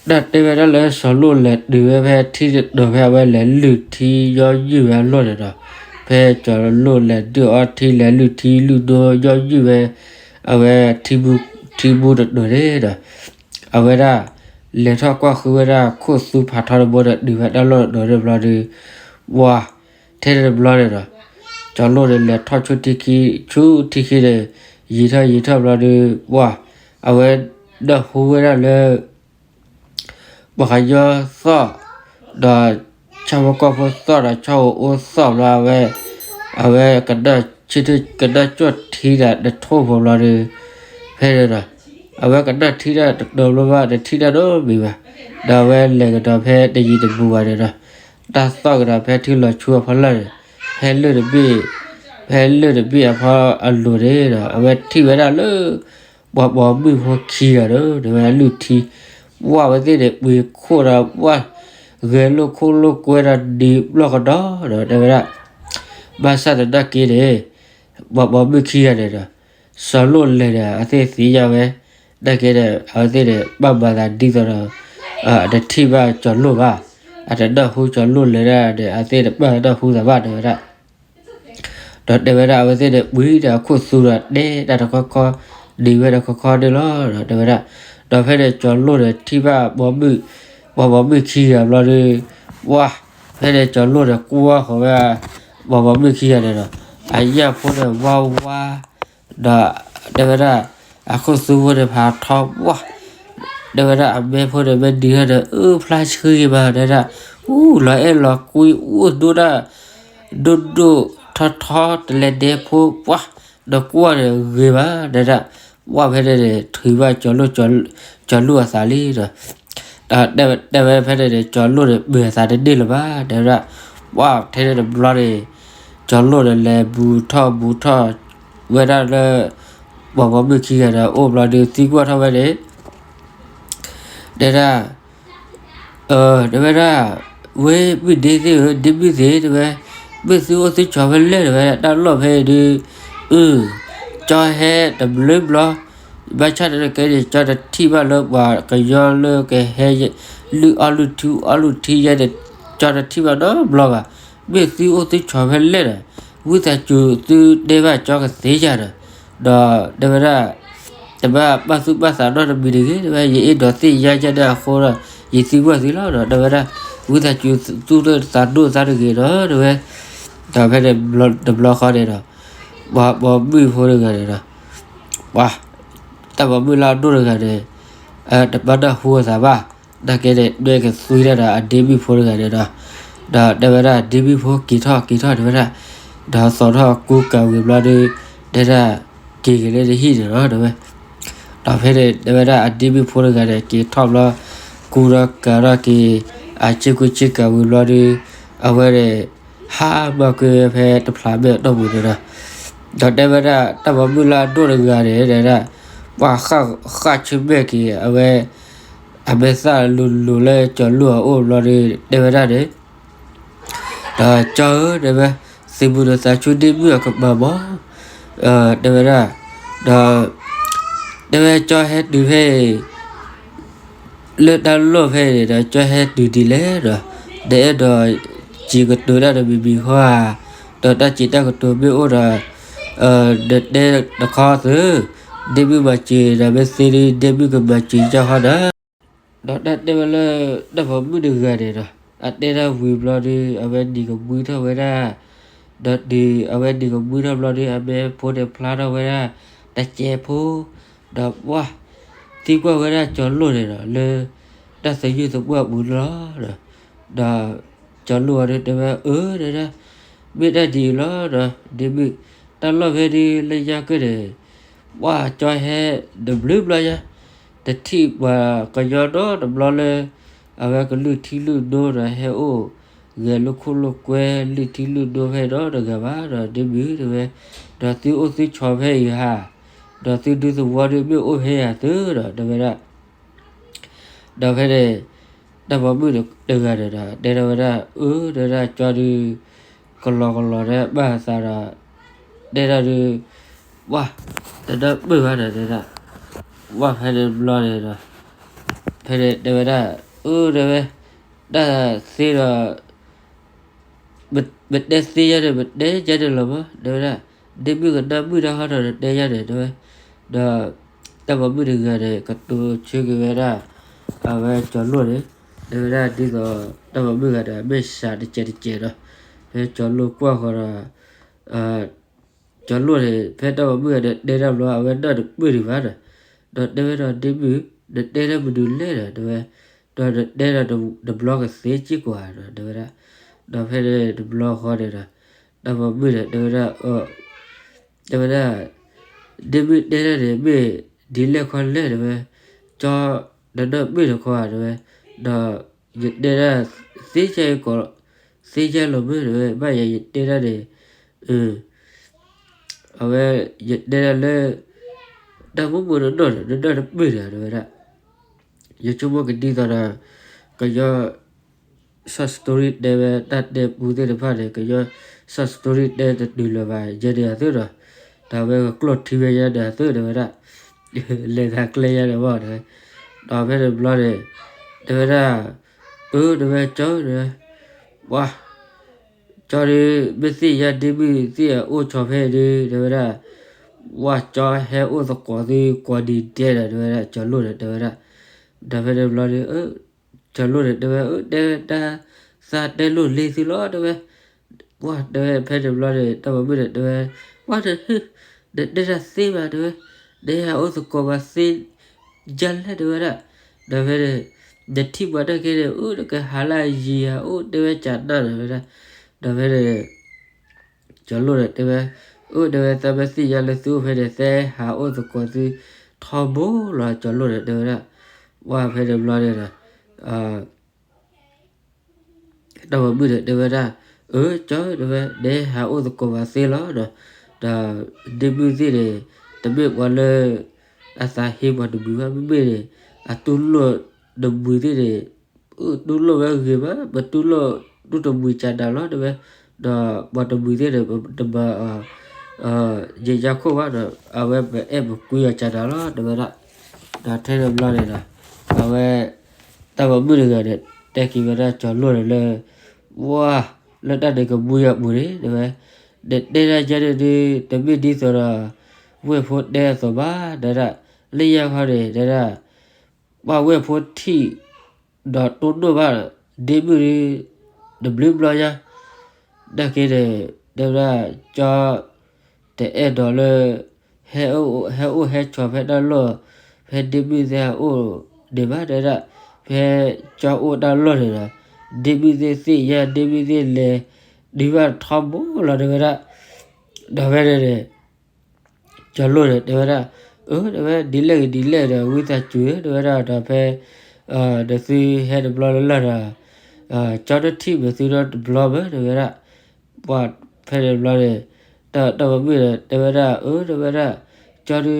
တၢ်တဲဝဲဒၣ်လၢစီၤလိၣ်လဲၤတုၤဝဲဖဲထံတတီၤဖဲအဝဲလဲၤလုၢ်ထံယီၢ်ယုၢ်ဝဲအလီၢ်န့ၣ်ဒီး ဖဲစီၤလိၣ်လဲၤဒုၣ်အီထံလဲၤလုၢ်ထံလုၢ်နိယီၢ်ယုၢ်ဝဲ အဝဲ ထံမူတတီၤန့ၣ်ဒီး အဝဲဒၣ် လဲၤထီၣ်ကွၢ်ဃုဝဲဒၣ်ခိၣ်သူဖးထီတဘိဒီးတုၤဝဲတၢ်လီၢ်တတီၤန့ၣ်ဘျီဒီး ပှၤ ထဲန့ၣ်တဘျီန့ၣ်ဒီး စီၤလိၣ်န့ၣ်လဲၤထီၣ်ဆူထံခံ ဆူထံခံန့ၣ် ယံာ်ထီၣ်ယံာ်ထီၣ်ဘျီဒီး ပှၤ အဝဲဒၣ်ဟူဝဲဒၣ်လၢ ပှၤကညီသီၣ်, ဒီးဆၣ်ဖိကီၢ်ဖိသီၣ်ဒီး ဆီၣ်ဧိၤအိၣ်သီၣ်ဘျီ အဝဲ, အဝဲကနၣ်ဆၢထၢၣ် ကနၣ်ကၠီၣ်ထံတၢ်တထိၣ်ဖိဘျီဒီး, ဖဲန့ၣ်ဒီး အဝဲကနၣ်ထံတၢ်တတီၤဘျီဘၣ် တထံၣ်တၢ်နီတမံၤဘၣ်, ဒီးအဝဲလဲၤကဒီးဖဲတယံၤတဘူးဘၣ်န့ၣ်ဒီး, တၢ်သီၣ်ကဒီးဖဲထံလီၤဆူအဖီလာ်န့ၣ်, ဖဲလၢၢ်တဘ့ၣ်, ဖဲလၢၢ်တဘ့ၣ်အဖီအလိၤန့ၣ်ဒီး အဝဲထံၣ်ဝဲဒၣ်လၢ ပှၤပိာ်မုၣ်ဖိခံဂၤဒီး တဲဝဲဒၣ်လုၢ်ထံ, ဝဲသ့ၣ်န့ၣ် ပှ့ၤခိၣ်ဒီးဝဲ, ဂဲၤလိာ်ခိၣ်လိာ်ကွဲဒီးနံၤဘျီၣ်ကဒီးဒီး တဲဝဲဒၣ်, ဘၣ်ဆၣ်သနာ်က့န့ၣ်, ပှၤပိာ်မုၣ်ခံဂၤန့ၣ်ဒီး, စီၤလိၣ်လဲၤဒီး အဝဲသ့ၣ်သ့ၣ်ညါဝဲ, နာ်က့ဒီး အဝဲသ့ၣ်န့ၣ် ပာ်မၤသးဒ်သိးဒီး, အတထံၣ်ဘၣ်စီၤလိၣ်ဘၣ်, အတနၢ်ဟူစီၤလိၣ်လဲၤဒၣ်န့ၣ် အဝဲသ့ၣ်န့ၣ်ပာ်တၢ်ဟူသးဘၣ် တဲဝဲဒၣ် ဒီးတဲဝဲဒၣ်အဝဲသ့ၣ်န့ၣ် ပှ့ၤဒီးအခိၣ်သူဒီးတဲတၢ်တခီခီ, ဒံးဝဲတခီခီန့ၣ်လီၤ တဲဝဲဒၣ်, ဒီးဖဲန့ၣ်စီၤလိၣ်န့ၣ် ထံၣ်ဘၣ်ပိာ်မုၣ်, ပှၤပိာ်မုၣ်ခံဂၤဘျီဒီး, ဝါ, ဖဲန့ၣ်စီၤလိၣ်န့ၣ် ကွၢ်ဃီၤဝဲ, ပှၤပိာ်မုၣ်ခံဂၤန့ၣ်ဒီး, အညၣ်ဖိန့ၣ်ဝါဝါ, ဒီးတဲဝဲဒၣ်, အခိၣ်သူဖိန့ၣ်ဖးထီဝါ တဲဝဲဒၣ်အမဲဖိန့ၣ် မ့ၢ်ဒံးထီၣ်န့ၣ် အၢဖျါဆှံမး တဲဒၣ်, အူလီၤအဲၣ်လီၤကွံ အိၣ်ဒိၣ်ဒၣ်, ဒိၣ်ဒိၣ်ထီထီတလဲၤဒဲဖိပှၢ်, ဒီးကွၢ်န့ၣ်ဂ့ၤမး တဲဒၣ်, ဝါဖဲန့ၣ်န့ၣ် ထုးဘၣ်စီၤလိၣ်, စီၤလိၣ်အသးလံဒီး, တဲဝဲဖဲန့ၣ်န့ၣ် စီၤလိၣ်န့ၣ် ပှ့ၤအသးတန့ၢ်လၢၤဘၣ် တဲဝဲဒၣ်, ဝါထဲန့ၣ်တဘျီန့ၣ်, စီၤလိၣ်န့ၣ်လဲၤဘူးထီၣ်ဘူးထီၣ်, ဝဲဒၣ်လၢ, ပှၤပိာ်မုၣ်ခံဂၤဒီးအိၣ်ဘျီဒီးသံကွၢ်ထီၣ်ဝဲန့ၣ် တဲဒၣ်, တဲဝဲဒၣ်, ဝဲမုၢ်ဒ့သ့ၣ်ဧၢ ဒ့မုၢ်သ့ၣ် တဲဝဲ, မ့ၢ်သုအိၣ်သုဆီၣ်ဖဲလဲၣ် တဲဝဲဒၣ် တၢ်လီၢ်ဖဲအံၤဒုး, အု, ကၠီဟဲတဘျုးဘျီ, ဘၣ်ဆၣ်တကဲန့ၣ် ကၠီတထံၣ်ဘၣ်လၢပှၤကညီလၢကဟဲ, လုၢ်အီၣ်လုၢ်ထံအီၣ်လုၢ်ထံယဲန့ၣ်, ကၠီတထံၣ်ဘၣ်နီတဘျီဘၣ်, မ့ၢ်သုအိၣ်သုဆီၣ်ဖဲလဲၣ်ဒီး, ဝံသးစူၤသုတဲဘၣ်ကၠီကသ့ဧါဒီး, ဒီးတဲဝဲဒၣ် တဘၣ်ပာ်သူၣ်ပာ်သးနီတမံၤတဂ့ၤ တဲဝဲ, ယအဲၣ်ဒိးသ့ၣ်ညါကဲန့ၣ်အဃိဒီး ယသံကွၢ်သုလီၤဒီး တဲဝဲဒၣ်, ဝံသးစူၤသုတသးဒိၣ်သးတဂ့ၤဒီး တဲဝဲ, ဒီးဖဲန့ၣ်တဘျီဃီန့ၣ်ဒီး, ပှၤပိာ်မုၣ်ဖိတဂၤန့ၣ်ဒီး, ပှၤ, တၢ်ပိာ်မုၣ်လၢအဒိၣ်တဂၤန့ၣ်, တဘၣ်နၢ်ဟူအသးဘၣ်, နာ်က့န့ၣ် ဒွဲၣ်ကသွံတၢ်ဒီးအဒ့မုၣ်ဖိတဂၤန့ၣ်ဒီး, ဒီးတဲဝဲဒၣ်ဒ့မုၣ်ဖိက့ၤထီၣ်က့ၤထီၣ်တဲဝဲဒၣ်, ဒီးသီၣ်ထီၣ်ကူကၤဝံၤဘျီဒီး, တဲဒၣ်, က့ၤက့ၤလၢနဟံၣ်န့ၣ်လီၤ တဲဝဲ, ဒီးဖဲန့ၣ် တဲဝဲဒၣ်အဒ့မုၣ်ဖိတဂၤန့ၣ် က့ၤထီၣ်ဘျီ, ကူဒီးကၤထီၣ်က့ၤ, အဆ့ကူဆ့ကၤဝံၤဘျီဒီး, အဝဲန့ၣ်, ဟးမၢကွံာ်ဝဲဖဲတဖျးမဲာ်အတီၢ်ပူၤန့ၣ်ဒီး, ဒီးတဲဝဲဒၣ်တၢ်ပိာ်မုၣ်လၢအဒိၣ်တဂၤန့ၣ် တဲဒၣ်, ပှၤဃၣ်ဆၢၣ်မဲာ်က့ၤအဝဲ အမဲာ်သၣ်လိၤလိၤလၢကၠီၤလိၣ်အအိၣ်ဘျီဒီး တဲဝဲဒၣ်န့ၣ်, ဒီးကၠီဧၢ တဲဝဲ, သုးမုၢ်နသးဆူဒ့မုၣ်အကပၤမး, တဲဝဲဒၣ်, ဒီး, တဲဝဲကၠီဟဲတုၤဖဲအံၤ လၢတၢ်လီၢ်ဖဲအံၤန့ၣ်ဒီး ကၠီဟဲတုၤဒ်လဲၣ်ဒီး, နအဲၣ်ဒိးစံးကတိၤတၢ်တမံၤမံၤဃီဧါ, ဒီးတၢ်စံးတၢ်ကတိၤမ့ၢ်အိၣ်ဒီး, နတဲတခီသု, ဒ့မုၣ်မၤစၢၤဒီးမ့ၢ်သ့ဒီး ဒ့မုၣ်ကမၤစၢၤကၠီဃီဒီး, ဒီးတၢ်တဲဝဲလၢ တၢ်ပိာ်မုၣ်တဂၤန့ၣ်ဒီး, အတဲတၢ်ဝံၤဘျီဒီး အဝဲနံၤကမှံထီၣ်ဝဲဒၣ်, ဒီးတုၤအဝဲနံၤကမှံထီၣ်ဘျီဒီး အမဲာ်ဖိန့ၣ်ဖျါထီၣ်ဝဲဒၣ်, တစဲးဖိ, ဒီးပှၢ်, သံကွၢ်ဝဲဒၣ်ကၠီၤလိၣ်န့ၣ်ဒီး လၢ, တၢ်သယုၢ်သပှၢ်ပူၤလီၤဒီး, ဒီး, ကၠီၤလိၣ်အီၤဒီးတဲဝဲအၢ တဲဒၣ်, မ့ၢ်တၢ်ဒ်အံၤလီၤဒီး ဒ့မုၣ်, တၢ်လီၢ်ဖဲဒုးလၢညါကၢၢ်န့ၣ်, ပှၢ်ကၠီဟဲ, တဘျုးဘျီညါ, တထံၣ်ပှၤကညီနီတဘျီလၢ, အဝဲကလုၢ်ထံလုၢ်နိဒီးဟဲအိၣ်, ဂဲၤလိာ်ခိၣ်လိာ်ကွဲလုၢ်ထံလုၢ်နိဖဲနီတဂၤဘၣ်ဒီးဒ့မုၣ်တဲဝဲ, ဒီးသုအိၣ်သုဆီၣ်ဖဲအံၤဧါ, ဒီးသုဒူသဝီဒုးမ့ၢ်အိၣ်ဖဲယၤသုဒီးတဲဝဲဒၣ် ဒီးဖဲန့ၣ်, တၢ်ပိာ်မုၣ်တဂၤန့ၣ်ဒီး တဲထီၣ်ဝဲဒၣ် အၢ တဲဝဲဒၣ်ကၠီဒုး, ကလီကလီဒီးဘၣ်အသးဒီး, တဲဒၣ်ဒုး, ပှၢ်, တနၢ်ပၢၢ်ဘၣ်ဒီးတဲဒၣ်, ပှၢ်ဖဲန့ၣ်တဘျီန့ၣ်ဒီး, ဖဲန့ၣ်တဲဝဲဒၣ်, အၢ တဲဝဲ, တၢ်သ့ဒီး ပတဲသ့ယါန့ၣ် ပတဲယါန့ၣ်လီၤမး တဲဝဲဒၣ်, ဒ့မုၣ်ကနၢ်မုာ်တၢ်ဟီၣ်ဒီးတဲယါန့ၣ်တဲဝဲ, ဒီး, တၢ်ပိာ်မုၣ်တဂၤန့ၣ် ကတိၤဆၢက့ၤဝဲဒၣ်, အဝဲကၠီၤလိၣ်န့ၣ်, တဲဝဲဒၣ်ဒ်သိး, တၢ်ပိာ်မုၣ်ဂၤဒီး အမဲာ်ဆှးတစဲးတစဲးဒီး, ဖဲကၠီၤလိၣ်ကွၢ်ဃီၤဒီး, ကၠီၤလိၣ်န့ၣ် ဖဲတၢ်ပိာ်မုၣ်ဂၤဒီးတဲတၢ်ဘျီ အဝဲနၢ်တပၢၢ်ဒံးဘၣ်ဒီး, ဒီးတဲဝဲဒီးဒ့မုၣ်, နတဲတၢ်မနုၤလဲၣ်ဒီးတဲဝဲ, ဒီးနတဲဒီးတဘျီကသ့စ့ၢ်ကီးဧါဒီး တဲဝဲဒၣ်. ဒီးဖဲန့ၣ်တဘျီဃီန့ၣ်ဒီး တၢ်ပိာ်မုၣ်န့ၣ် တဲဝဲဒၣ် တဲဝဲဒၣ် ဒ့မုၣ်တဲဒၣ်န့ၣ် မ့ၢ်ဒ်လဲၣ်ခီလဲၣ် တဲဝဲ, ကၠီ နနီၢ်မ့ၢ်တခီဧါ တဲဝဲ, ဒီးယတဲဒၣ် သ့ကဲကီး သ့ကဲလီၤမ့ၢ် တဲဝဲ, ဘၣ်ယၤယတဲဒၣ်န့ၣ် အဝဲ ယတဲဒၣ်လၢ တၢ်မိၣ်မိၣ်နီၢ်နီၢ်ဒီး နနီၢ်တမ့ၢ်ဒီး တဲဝဲဒၣ်. ယဆိကမိၣ်ကဒ်သိးဒီး ကညီ short story တဲဝဲတၢ်တဲပူသ့ၣ်တဖၣ်န့ၣ် ကညီ short story တဲတတုၤလၢၤဘၣ် ယဲန့ၣ်အသိးဒီး တၢ်ဝဲကကျိၣ်ထံဝဲညါန့ၣ်အသိး တဲဝဲဒၣ် လဲၤသးကျဲညါန့ၣ်မ့ၢ် တဲဝဲ, ဒီးဖဲန့ၣ်တဘျီန့ၣ် တဲဝဲဒၣ် အၢ တဲဝဲ ကၠီ တဲဝဲ ပှၤ ကၠီဒုး မ့ၢ်သ့ၣ်ညါဒ့မုၣ်သ့ၣ်အအိၣ်ဆီဖဲအံၤဒုး တဲဝဲဒၣ် ပှၤကၠီဟဲအိၣ်သကိးသုကိးနံၤဒဲးဒီး တဲဝဲဒၣ် ကၠီလိၣ်ဒီး တဲဝဲဒၣ်. ဒီးဖဲန့ၣ်တဘျီန့ၣ် ကၠီလိၣ်န့ၣ် တဲဝဲ အၢ တဲတၢ်သးတဲလိၣ်လ့သုလီၤ တဲဝဲ, ပှၤ တဲဝဲ ဖဲန့ၣ်တဘျီန့ၣ် တၢ်ပိာ်မုၣ်န့ၣ် တဲဝဲ ပှၤ န နတဲတၢ်သ့ဘၣ် တဲဝဲ, နဟဲဟးအိၣ်သကိးပှၤသ့ ယလဲၣ် တဲဝဲဒၣ်. ဒီးဖဲန့ၣ် နထံၣ်ပှၤတၢ်ခဲန့ၣ် အၢ နကဟးလၢအယံၤဟးအိၣ် တဲဝဲ ကးနၢ် တဲဝဲဒၣ်. ဒီးဖဲန့ၣ် ကၠီလိၣ်န့ၣ် တဲဝဲ အၢ တဲဝဲ သးမ့ၢ်သ့ၣ်ညါလၢသုအိၣ်ဖဲန့ၣ် သဲဟးအိၣ်သကိးသုထီဘိလီၤ ကၠီလိၣ်န့ၣ် တဲဝဲဒၣ်. ပှၤဖဲန့ၣ်တဘျီန့ၣ်ဒီး တၢ်ပိာ်မုၣ်န့ၣ် တဲဝဲဒၣ် အၢ ကၠီ တဲဝဲ နဟးအိၣ်သကိးပှၤသ့လီၤဒီး ဒီးဒ့မုၣ်သ့ၣ်န့ၣ် တမ့ၢ်ပှၤလၢ အသးဟ့ပှၤတမှံၤဘၣ် မ့မ့ၢ်န့ၣ် အတူၢ်လိာ်တမှံၤသ့ၣ်န့ၣ် တူၢ်လိာ်ဝဲဂ့ၤမး ပတူၢ်လိာ်တူၢ်တမှံၤကးနၤလီၤ တဲဝဲ, ဒီးပှၤတမှံၤသ့ၣ်န့ၣ် ပတမၤ ယယါခိၣ်ဘၣ်ဒီး အဝဲပအဲၣ်ပကွံအီၤကးနၤလီၤ တဲဝဲဒၣ်. ဒီးထဲတဘျီန့ၣ်ဒီး အဝဲ တၢ်ပိာ်မုၣ်တဂၤန့ၣ် တဲက့ၤဝဲဒၣ်ကၠီလိၣ်န့ၣ်လၢ ဝါ လၢတၢ်န့ၣ်ကဘှံးအပူၤန့ၣ် တဲဝဲ, နတဲဒၣ်ယဲန့ၣ်ဒုး တမ့ၢ်ဒ်သိးဒီး ဝဲၢ်ဖိတဲအသိးဘၣ် တဲဒၣ်, လၢညါခီန့ၣ် တဲဒၣ် ပှၤဝဲၢ်ဖိထံၣ် ဒီးတိၢ်နီၣ်ဘၣ် ဒ့မုၣ်ဒုး တဘျုးဘျီညါ နာ်က့န့ၣ် တဲဝဲဒၣ် ကၠီ တအဲၣ်ဒိးလၢ ဟဲအိၣ်ဟဲအိၣ်ဟဲဆိးဖဲတၢ်လီၢ် ဖဲဒ့မုၣ်သ့ၣ်အအိၣ်ဒံးဘၣ် တဲဝဲဒၣ်, ဖဲကၠီအိၣ်တၢ်လီၢ်န့ၣ်ဒီး ဒ့မုၣ်သ့ၣ်သ့ၣ်ညါ ဒ့မုၣ်သ့ၣ်လဲၤ ဒုးဘၣ်ထီဘိလီၤ တဲဝဲဒၣ်. ဒီးဖဲန့ၣ်န့ၣ် ကၠီလိၣ်န့ၣ် တဲဝဲဒၣ်, အၢ တဲဝဲ ဒ်လဲၣ်ဂ့ၤဒ်လဲၣ်ဒီး ဝံသးစူၤ တဲဝဲဒၣ် ဒီးဖဲ နသုဟဲတဘျီလၢ်လၢ်ဒီး ကၠီတထံၣ်မ့ၢ်သုဒီးတဘျီမ့ၢ် တဲဝဲဒၣ်. ပှၤဖဲန့ၣ်တဘျီန့ၣ် တၢ်ပိာ်မုၣ်န့ၣ် တဲဝဲဒၣ် အၢ တဲဝဲဒၣ် ကၠီ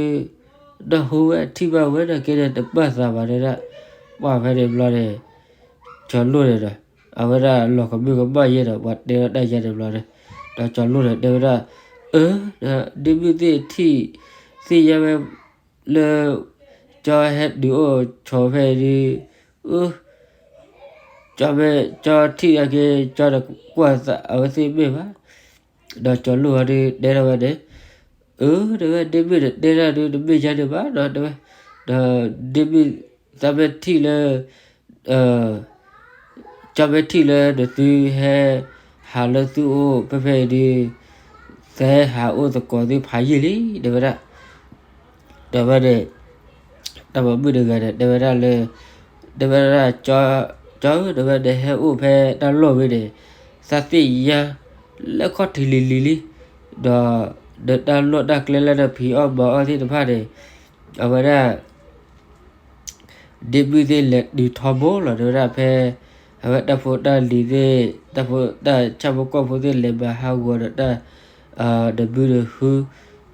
ဒုး နၢ်ဟူဝဲထံၣ်ဘၣ်ဝဲနာ်က့န့ၣ် တပာ်သးဘၣ် တဲဝဲဒၣ်. ပှၤဖဲန့ၣ်တဘျီန့ၣ် ကၠီလိၣ်န့ၣ်ဒီး အဝဲဒၣ်လီၤကမၢကမၣ်ယဲဒီး ပှၤတဲဝဲတၢ်ယဲန့ၣ်တဘျီန့ၣ် ဒီးကၠီလိၣ်န့ၣ် တဲဝဲဒၣ်, အၢ ဒ့မုၣ်သ့ၣ်ထံၣ် သ့ၣ်ညါဝဲ လၢ ကၠီဟဲတုၤအိၣ်ဆိးဖဲအံၤဒုး အၢ ကၠီမ့ၢ် ကၠီထံၣ်နာ်က့ ကၠီတကွၢ်သးအဝဲသ့ၣ်မ့ၢ်ဘၣ်. ဒီးကၠီလိၣ်အီၤဒုး တဲထီၣ်ဝဲန့ၣ်, အၢ တဲဝဲ ဒ့မုၣ်န့ၣ်တဲဒၣ်ဒုး တမ့ၢ်ယါန့ၣ်ဘၣ်ဒီး တဲဝဲ, ဒီးဒ့မုၣ် သးမ့ၢ်ထံၣ်လၢ ကၠီမ့ၢ်ထံၣ်လၢနသုဟဲ ဟးလၢသုအိၣ်ဖဲဖဲအံၤဒုး သဲဟးအိၣ်သကိးသုဖးယံာ်လံ တဲဝဲဒၣ်. ဒီးဖဲန့ၣ် တၢ်ပိာ်မုၣ်တဂၤန့ၣ် တဲဝဲဒၣ်လၢ တဲဝဲဒၣ် ကၠီ တဲဝဲ နဟဲအိၣ်ဖဲတၢ်လီၢ်ဝဲန့ၣ် သးသ့ၣ်ညါ လၢခီၣ်ထံးလံၤလံၤလံ, ဒီး နတၢ်လီၢ်တၢ်ကျဲလၢနဖံးအီၣ်မၤအီၣ်သ့ၣ်တဖၣ်န့ၣ် အဝဲဒၣ် ဒ့မုၣ်သ့ၣ်လဲၤတုၤထီဘိလီၤ တဲဝဲဒၣ် ဖဲ အဝဲတၢ်ဖိတၢ်လံၤသ့ၣ် တၢ်ဖိတၢ်ဆၣ်ဖိကီၢ်ဖိသ့ၣ်လဲၤမၤဟးဂီၤဒီးတၢ် နဘုနဟု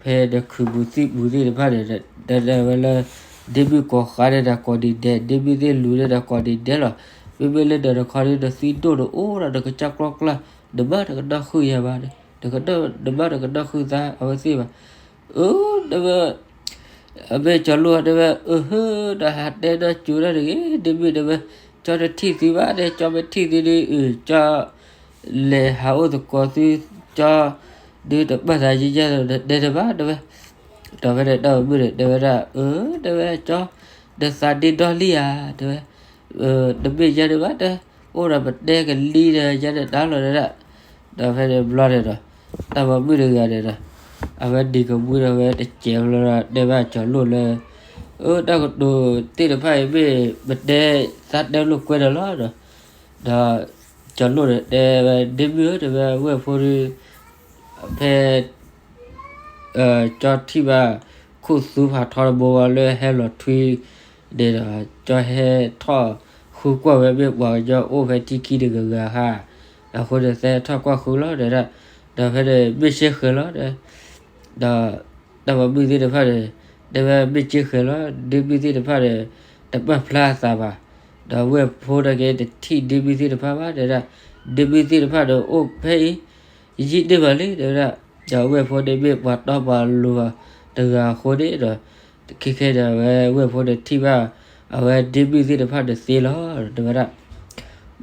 ဖဲနခုးပူၤသံၣ်ပူၤသ့ၣ်တဖၣ်န့ၣ် တဲဝဲလၢ ဒ့မုၣ်ကိးဃါန့ၣ်ဒီးကိးဒံးဒဲး ဒ့မုၣ်သ့ၣ်လူၤန့ၣ်ဒီးကိးဒံးဒဲးလီၤ. မ့မ့ၢ်လၢနတခီန့ၣ် နသံဒိၣ်နအိၣ်ဒီးနကစၢ်ကျီကျါ နမါတကနၣ်ဃုာ်ယၤဘၣ်, နမါတကနၣ်ဃုာ်သးအဝဲသ့ၣ်ဘၣ်. အၢ တဲဝဲ အမ့ၢ်ကၠီလိၣ်တဲဝဲ အၢ ဟၢ တၢ်ဟးတဲနၢ်စူၤတၢ်တဂ့ၤ ဒ့မုၣ်တဲဝဲ ကၠီတထံၣ်သုဘၣ် တဲ ကၠီမ့ၢ်ထံၣ်သုဒုး အၢ ကၠီ လဲၤဟးအိၣ်သကိးသု ကၠီ ဒုးတပာ်သးယဲယဲဒီး တဲတဘၣ် တဲဝဲ. ဒီးဖဲန့ၣ်တၢ်ပိာ်မုၣ်န့ၣ် တဲဝဲဒၣ် အၢ တဲဝဲ ကၠီ နသးဒ့ဒီလံဧါ တဲဝဲ တမ့ၢ်ယဲန့ၣ်ဘၣ် တဲ အိၣ်ဒီးပတဲကလံၤဒီး ယဲန့ၣ်တၢ်လီၤ တဲဒၣ်. ဒီးဖဲန့ၣ်ဘျီန့ၣ်ဒီး တၢ်ပိာ်မုၣ်တဂၤန့ၣ်ဒီး အဝဲဒံးကမှံဒီးဝဲတစဲးဘျီဒီး တဲဘၣ်ကၠီလိၣ်လၢ အတၢ်ကတိၤသ့ၣ်တဖၣ်အံၤမ့ၢ်ပတဲသးတဲလိာ်ကွဲဒီးလီၤဒီး, ဒီးကၠီၤလိၣ်ဒီးတဲဝဲ ဒ့မုၣ်ဧၢ တဲဝဲ ဝဲၢ်ဖိဒီး ဖဲ ကၠီထံၣ်ဘၣ် ခိၣ်သူဖးထီတဘိဝဲလၢဟဲလီၤထွံန့ၣ်ဒီး ကၠီဟဲထီၣ်ဃုကွၢ်ဝဲမ့ၢ်ပှၤကညီအိၣ်ဖဲထံခံတဂၤဂၤဧါ, အဃိန့ၣ် သဲထီၣ်ကွၢ်ဃုလီၤဒီး, ဒီးဖဲန့ၣ် မ့ၢ်စ့ၢ်ဃဲၤလီၤဒီး, ဒီးတၢ်ပိာ်မုၣ်သ့ၣ်တဖၣ်န့ၣ် တဲဝဲမ့ၢ်စ့ၢ်ဃဲၤလီၤ, ဒ့မုၣ်သ့ၣ်တဖၣ်န့ၣ် တပာ်ဖျါအသးဘၣ်, ဒီးဝဲၢ်ဖိန့ၣ်က့ တထံၣ်ဒ့မုၣ်သ့ၣ်တဖၣ်ဘၣ် တဲဝဲဒၣ်, ဒ့မုၣ်သ့ၣ်တဖၣ်န့ၣ်အိၣ်ဖဲအံၤ ယံာ်န့ၢ်ဘၣ်လံ တဲဝဲဒၣ်, ဒီးဝဲၢ်ဖိန့ၣ်မ့ၢ်ပှၤတီပှၤလိၤတဂၤအဃိန့ၣ်ဒီး, ခဲခဲန့ၣ် အဝဲဝဲၢ်ဖိန့ၣ်ထံၣ်ဘၣ် အဝဲဒ့မုၣ်သ့ၣ်တဖၣ်န့ၣ်သ့လီၤ တဲဝဲဒၣ်,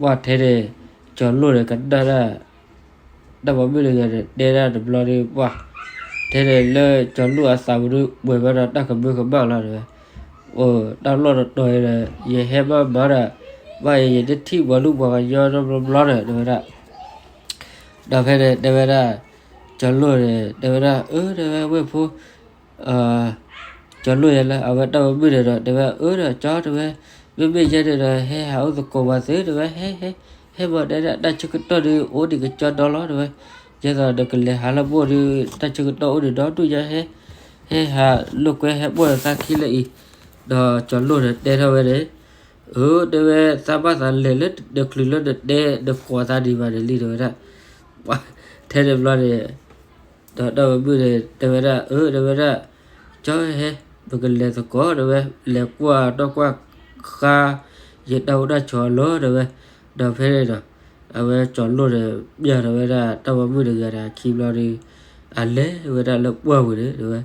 ပှၢ်ထဲန့ၣ် ကၠီၤလိၣ်န့ၣ်ကနၣ်ဒၣ် တၢ်ပိာ်မုၣ်တဂၤန့ၣ် တဲဒၣ်တဘျီဒီး ပှၢ်ထဲန့ၣ်လၢကၠီၤလိၣ်အသးပူၤဒီး ပှဲၤဝဲဒီးတၢ်ကမၢကမၣ်လီၤ တဲဝဲ, အိ တၢ်လီၢ်တတီၤအံၤဒီး ယဟဲဘၣ်မၤဒီး ဘၣ်အံၤ ယတထံၣ်ပှၤလူၢ်ပှၤကညီနီတဘျီဘျီဒီး တဲဝဲဒၣ်, ဒီးဖဲန့ၣ်တဲဝဲဒၣ်, ကၠီၤလိၣ်န့ၣ် တဲဝဲဒၣ် အၢ တဲဝဲ ဝဲၢ်ဖိ ကၠီၤလိၣ်ယဲလၢ အဝဲတၢ်ပိာ်မုၣ်န့ၣ်ဒီး တဲဝဲ အၢ ဒီးကၠီ တဲဝဲ, မ့မ့ၢ်ယဲန့ၣ်ဒီး ဟဲဟးအိၣ်သကိးပှၤသု တဲဝဲ, ဟဲ ဟဲ ဟဲမၤဒဲဒၣ် တၢ်ဆၢကတီၢ်ဒီး အိၣ်ဒံးကကၠီဒီလီၤ တဲဝဲ, ယဲသိးဒီးကလဲၤဟးလၢပအိၣ်ဒီး တၢ်ဆၢကတီၢ်အိၣ်ဒံးဒီဒူၣ်ညါ ဟဲ ဟဲဟးလိာ်ကွဲဟဲပိာ်ဒီးသးခံလၢအံၤ, ဒီးကၠီၤလိၣ်န့ၣ်တဲထီၣ်ဝဲန့ၣ်, အၢ တဲဝဲ သးဘၣ်သးလဲၤလၢတချုးလၢနတဲနကိးသးဒံးဘၣ်န့ၣ်လံ တဲဝဲဒၣ်, ထဲန့ၣ်ဘျီန့ၣ် ဒီးတၢ်ပိာ်မုၣ်န့ၣ် တဲဝဲဒၣ် အၢ တဲဝဲဒၣ်, ကၠီဟဲ ပကလဲၤသကိး တဲဝဲ, လဲၤကွၢ်ဒီကွၢ်ဃါ ယတၢ်အိၣ်တၢ်ဆိးအလီၢ် တဲဝဲ, ဒီးဖဲန့ၣ်ဒီး အဝဲကၠီၤလိၣ်န့ၣ် ပျၢ်ထီၣ်ဝဲဒၣ်တၢ်ပိာ်မုၣ်တဂၤဒီးအခံဘျီဒီး အလဲၤဝဲဒၣ်လၢပှၢ်ပူၤန့ၣ် တဲဝဲ,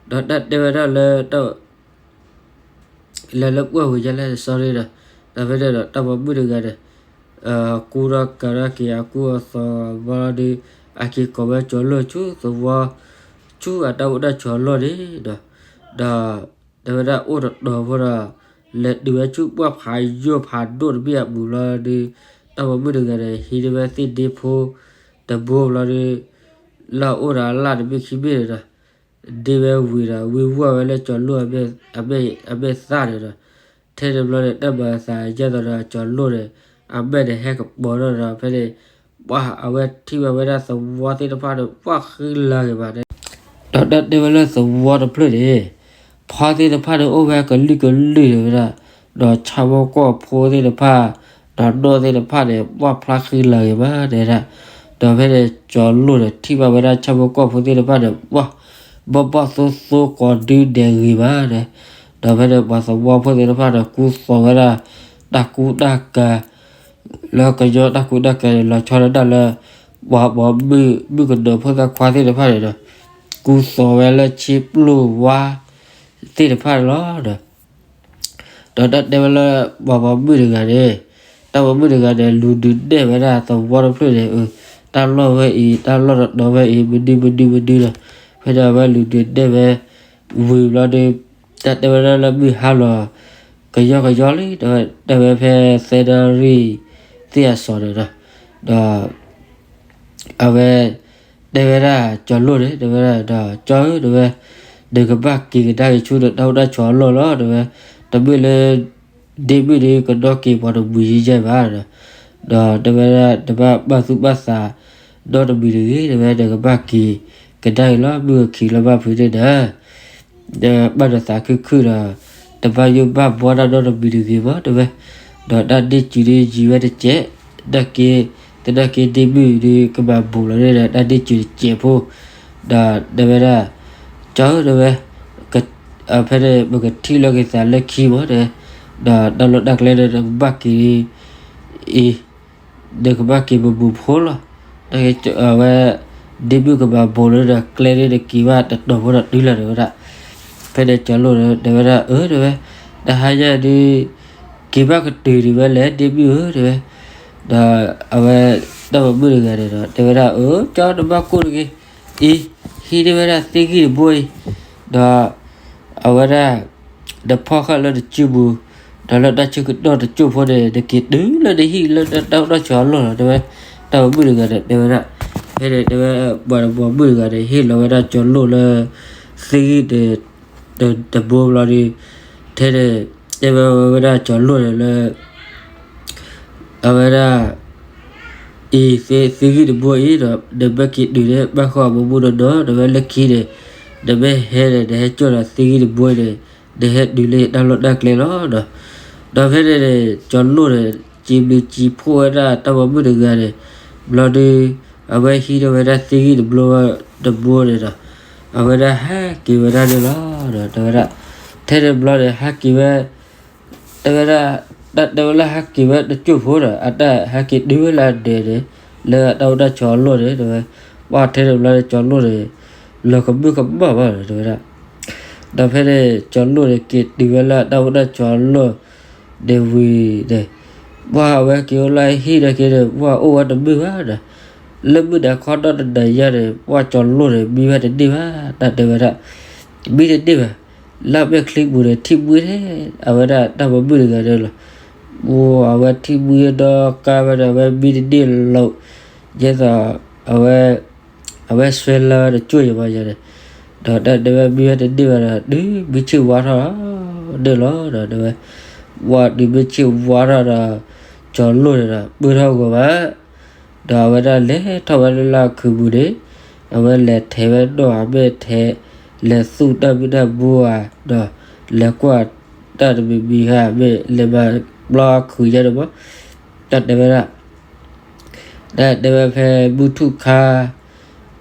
ဒီးတၢ်တဲဝဲဒၣ်လၢ လဲၤလၢပှၢ်ပူၤယဲလဲၣ် sorry ဒီး, ဒီးဖဲန့ၣ်ဒီး တၢ်ပိာ်မုၣ်တဂၤန့ၣ် ကူထီၣ်ကၤထီၣ်က့ၤအကူအသိးဘျီဒီး အက့ၤကိးဝဲကၠီၤလိၣ်ဆူသဝီ ဆူအတၢ်အိၣ်တၢ်ဆိးအလီၢ်န့ၣ်ဒီး, ဒီးတဲဝဲဒၣ်အိၣ်တတီၤဖိဒီး လဲၤတုၤဝဲဆူပှၢ်ဖးယိာ်ဖးဒိၣ်တဘ့ၣ်အပူၤဘျီဒီး တၢ်ပိာ်မုၣ်တဂၤန့ၣ် ဟံးန့ၢ်ဝဲသ့ၣ်ဒ့ဖိတဘိဘျီဒီး လၢအအိၣ်ဒီးအလၣ်တဘ့ၣ်ခံဘ့ၣ်န့ၣ်ဒီး ဒ့ဝဲဝံၤဒီး ဝံဝီၢ်ဝဲလၢကၠီၤလိၣ်အမဲာ်သၣ်န့ၣ်ဒီး, ထဲန့ၣ်ဘျီန့ၣ် တၢ်မၤအသးယဲၢ်သိးဒီးကၠီၤလိၣ်န့ၣ် အမဲာ်န့ၣ်ဟဲကပီၤထီၣ်ဒီး ဖဲန့ၣ် ပှၢ်အဝဲထံၣ်ဘၣ်ဝဲဒၣ်သဝီသ့ၣ်တဖၣ်ဒီး ပှၢ်ဃံလၤဂ့ၤမးန့ၣ်, ဒီးတၢ်တဲဝဲလၢသဝီတဖျၢၣ်န့ၣ် ဖီသ့ၣ်တဖၣ်န့ၣ်အိၣ်ဝဲကလုာ်ကလုာ်န့ၣ်ဝဲဒၣ်, ဒီးဆၣ်ဖိကီၢ်ဖိသ့ၣ်တဖၣ် ဒီးနီၢ်သ့ၣ်တဖၣ်န့ၣ် ပှၢ်ဖျါဃံလၤဂ့ၤမးန့ၣ်ဒၣ်, ဒီးဖဲန့ၣ် ကၠီၤလိၣ်န့ၣ် ထံၣ်ဘၣ်ဝဲဒၣ်ဆၣ်ဖိကီၢ်ဖိသ့ၣ်တဖၣ်န့ၣ် ပှၢ် ဘီၣ်ဘီၣ်သိသိကိးဒုဒဲးဂ့ၤမးန့ၣ်, ဒီးဖဲန့ၣ် ပှၤသဝီဖိသ့ၣ်တဖၣ်န့ၣ် ကူသိးဝဲဒၣ် တၢ်ကူတၢ်ကၤ လၢကညီတၢ်ကူတၢ်ကၤန့ၣ် လီၤဆီဒၣ်တၢ်လၢ ပှၤပိာ်မုၣ် မုၣ်ကနီၤဖိသၣ်ခွါသ့ၣ်တဖၣ်န့ၣ်ဒီး ကူသိးဝဲလၢဆ့ပျိၢ်ဝါသ့ၣ်တဖၣ်န့ၣ်လီၤ. ဒီးတၢ်တဲဝဲလၢ ပှၤပိာ်မုၣ်တဂၤန့ၣ် တၢ်ပိာ်မုၣ်တဂၤန့ၣ် လူၤဒုးနဲၣ်ဝဲဒၣ်သဝီတဖျၢၣ်န့ၣ် အ တၢ်လီၢ်ဝဲအံၤ တၢ်လီၢ်တတီၤဝဲအံၤ မနုၤမနုၤမနုၤဒီး ဖဲန့ၣ်အဝဲလူၤဒုးနဲၣ်ဝဲ ဝံၤဘျီဒီး တၢ်တဲဝဲဒၣ်လၢမုၢ်ဟါလီၤ ကယီကယီလံ တဲဝဲဖဲသၢနၣ်ရံၣ်သ့ၣ်အစီၤန့ၣ်ဒီး ဒီး အဝဲ တဲဝဲဒၣ်ကၠီၤလိၣ်န့ၣ် တဲဝဲဒၣ်ဒီး ကၠီဧၢ တဲဝဲ နကဘၣ်က့ၤကဒါက့ၤဆူနတၢ်အိၣ်တၢ်ဆိးအလီၢ်လီၤ တဲဝဲ တမ့ၢ်လၢ ဒ့မုၣ်ဒုးကဒီးက့ၤပှၤတမှံၤယဲၢ်ဘၣ်ဒီး ဒီးတဲဝဲဒၣ် တဘၣ်ဘၣ်သူၣ်ဘၣ်သး ဒီတမံၤတဂ့ၤ တဲဝဲ နကဘၣ်က့ၤကဒါက့ၤလီၤ မုၢ်အခံလၢဘၣ်ဖုးန့ၣ်ဒီး ဘၣ်နသးခုၣ်ခုၣ်ဒီး တဘၣ်ယိၣ်ဘၣ်ဘှီတၢ်နီတမံၤတဂ့ၤမး တဲဝဲ ဒီးတၢ်ဒ့ၣ်စူၤဒုးယံၤဝဲတစဲး နာ်က့ သနာ်က့ဒ့မုၣ်ဒုးကဘၣ်ဘူးလီၤန့ၣ်ဒီး တၢ်ဒ့ၣ်စူၤတစဲးဖိ ဒီးတဲဝဲဒၣ် ကၠီဧၢ တဲဝဲ ဖဲန့ၣ် ပကထံၣ်လိာ်က့ၤသးလၢခံမး တဲဝဲ ဒီးတၢ်လီၢ်တၢ်ကျဲဒီး နကဘၣ်က့ၤအံၤ နကဘၣ်က့ၤပဘူးဖိလီၤ အဝဲ ဒ့မုၣ်ကဘၣ်ဘူးလီၤဒီး ကျဲဒ်နက့ၤဘၣ်တတီၤဖိဒီးတုၤလီၤ တဲဝဲဒၣ် ဖဲန့ၣ်ကၠီၤလိၣ်ဒီး တဲဝဲဒၣ် အၢ တဲဝဲ တဟါညါဒုး က့ၤဘၣ်ကတုၤဒံးဝဲလဲၣ် ဒ့မုၣ်ဧၢ တဲဝဲ ဒီးအဝဲ တၢ်ပိာ်မုၣ်တဂၤန့ၣ်ဒီး တဲဝဲဒၣ် အၢ ကၠီ နဘၣ်ကိၢ်တဂ့ၤ အံၤ ဟံးန့ၢ်ဝဲဒၣ်သ့ၣ်ဂံၢ်တဘိအံၤ ဒီး အဝဲဒၣ် နဖီၣ်ဃာ်လၢနစုပူၤ ဒီးလၢတၢ်ဆၢကတီၢ်တစိၢ်ဖိန့ၣ် နက့ၤတုၤလၢနဟံၣ်လၢတၢ်အိၣ်တၢ်ဆိးအလီၢ်လီၤ တဲဝဲ တၢ်ပိာ်မုၣ်တဂၤန့ၣ် တဲဝဲဒၣ် ဖဲန့ၣ်တဲဝဲ ပှၤတပိာ်မုၣ်တဂၤန့ၣ် ဟ့ၣ်လီၤဝဲဒၣ်ကၠီၤလိၣ်လၢ သ့ၣ်ဂံၢ်န့ၣ် တဘိဘျီဒီး ထဲန့ၣ် တဲဝဲဝဲဒၣ်ကၠီၤလိၣ်န့ၣ်လၢ အဝဲဒၣ် အံၤ သ့ၣ်ဂံၢ်တဘိအံၤဒီး နမ့ၢ်က့ၤတုၤန့ၣ် ဘၣ်ဃးအမူမူနီၢ်နီၢ် နဝဲလၢခံန့ၣ် နမ့ၢ်ဟဲန့ၣ် နဟဲကၠီၣ်ဒီးသ့ၣ်ဂံၢ်တဘိန့ၣ် နဟဲတုၤလၢတၢ်လီၢ်တၢ်ကျဲလီၤဒီး ဒီးဖဲန့ၣ်န့ၣ် ကၠီၤလိၣ်န့ၣ် စံးဘျုးစံးဖှိၣ်ဝဲဒၣ်တၢ်ပိာ်မုၣ်တဂၤန့ၣ် ဘျီဒီး အဝဲဟံးထီၣ်ဝဲဒၣ်သ့ၣ်ဂံၢ်တဘိ တဘိန့ၣ်ဒီး အဝဲဒၣ်ဟဲက့ၤဝဲဒၣ်န့ၣ်လီၤဒီး တဲဝဲဒၣ် ထဲန့ၣ်ဘျီန့ၣ် ဟဲက့ၤဝဲ တဲဝဲဒၣ် တၢ်တဲဝဲလၢဟဲက့ၤဝဲတကၠိၢ်ဖိဒီး အတၢ်ဟဲက့ၤတုၤဝဲလၢအဒဲးန့ၣ် လၢအတၢ်အိၣ်တၢ်ဆိးအလီၢ်န့ၣ် တဲဝဲ ပှၢ်ထဲန့ၣ်ဘျီန့ၣ် ကၠီၤလိၣ်န့ၣ် လီၤကမၢၢ်ကမၣ်ဘၣ်ဒီး တဲဝဲဒၣ် ဒီးဖဲန့ၣ် ကၠီၤလိၣ်န့ၣ် က့ၤတုၤဝဲလၢအတၢ်အိၣ်တၢ်ဆိးအလီၢ် ဒ်ဝံၤန့ၣ် ပှၢ်အဝဲက့ၤအိၣ်လၢအဟံၣ်နာ်က့န့ၣ် ပှၢ်အိၣ်ဝဲတမုာ်ဘၣ်ဒီး လၢမုၢ်နၤခီဒီတနၤညါန့ၣ် ပှၢ်ကၠီၤလိၣ်န့ၣ် မံဝဲတန့ၢ်ဘၣ် တၢ်တဲဝဲဒၣ် မံတန့ၢ်ဘၣ် လၢအမဲာ်ချံပူၤန့ၣ် ထံၣ်မှံထဲ အဝဲဒၣ်တၢ်ပိာ်မုၣ်တဂၤန့ၣ်လီၤ. အဝဲထံၣ်မှံဒီးကါဝဲဒီး အဝဲမံတန့ၢ်လီၤ ယဲသိး အဝဲ အဝဲဆွဲလၢတကၠိၢ်ယံၤမးယၤန့ၣ် ဒီးတၢ်တဲဝဲမံဝဲတန့ၢ်ဘၣ်ဒီး တုၤမုၢ်ဆ့ၣ်ဝါထီၣ်န့ၣ်လီၤဒီး တဲဝဲ ပှၢ်တုၤမုၢ်ဆ့ၣ်ဝါထီၣ်ဒီး ကၠီၤလိၣ်န့ၣ်ဒီး ပၢၢ်ထီၣ်ဂီၤမး ဒီးအဝဲဒၣ်လဲၤထီၣ်ဝဲလၢအခုးပူၤန့ၣ် အဝဲလဲၤထဲးဝဲနီၢ်အမဲာ်ထဲး လဲၤသူၣ်တၢ်မုၢ်တၢ်ဘိဧါ ဒီးလဲၤကွၢ်တၢ်တမံၤမံၤဧါ မ့ၢ်လဲၤမၤပျီခုးယဲန့ၣ်မး တၢ်တဲဝဲဒၣ် တၢ်တဲဝဲဖဲမုၢ်ထူၣ်ခါ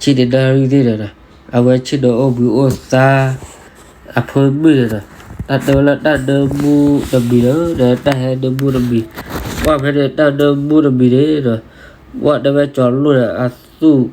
ဆံးတနၣ်ရံၣ်သ့ၣ်န့ၣ်ဒီး အဝဲဆ့ၣ်နီၤအိၣ်ဘှံးအိၣ်သါ အဖိမုၣ်န့ၣ်ဒီး တၢ်တဲဝဲလၢတၢ်နၢမူတမံၤဒီး တၢ်ဟဲနၢမူတမံၤ ပှၢ်ဖဲန့ၣ် တၢ်နၢမူတမံၤန့ၣ်ဒီး ပှၢ်တဲဝဲကၠီၤလိၣ်န့ၣ် အသူၣ်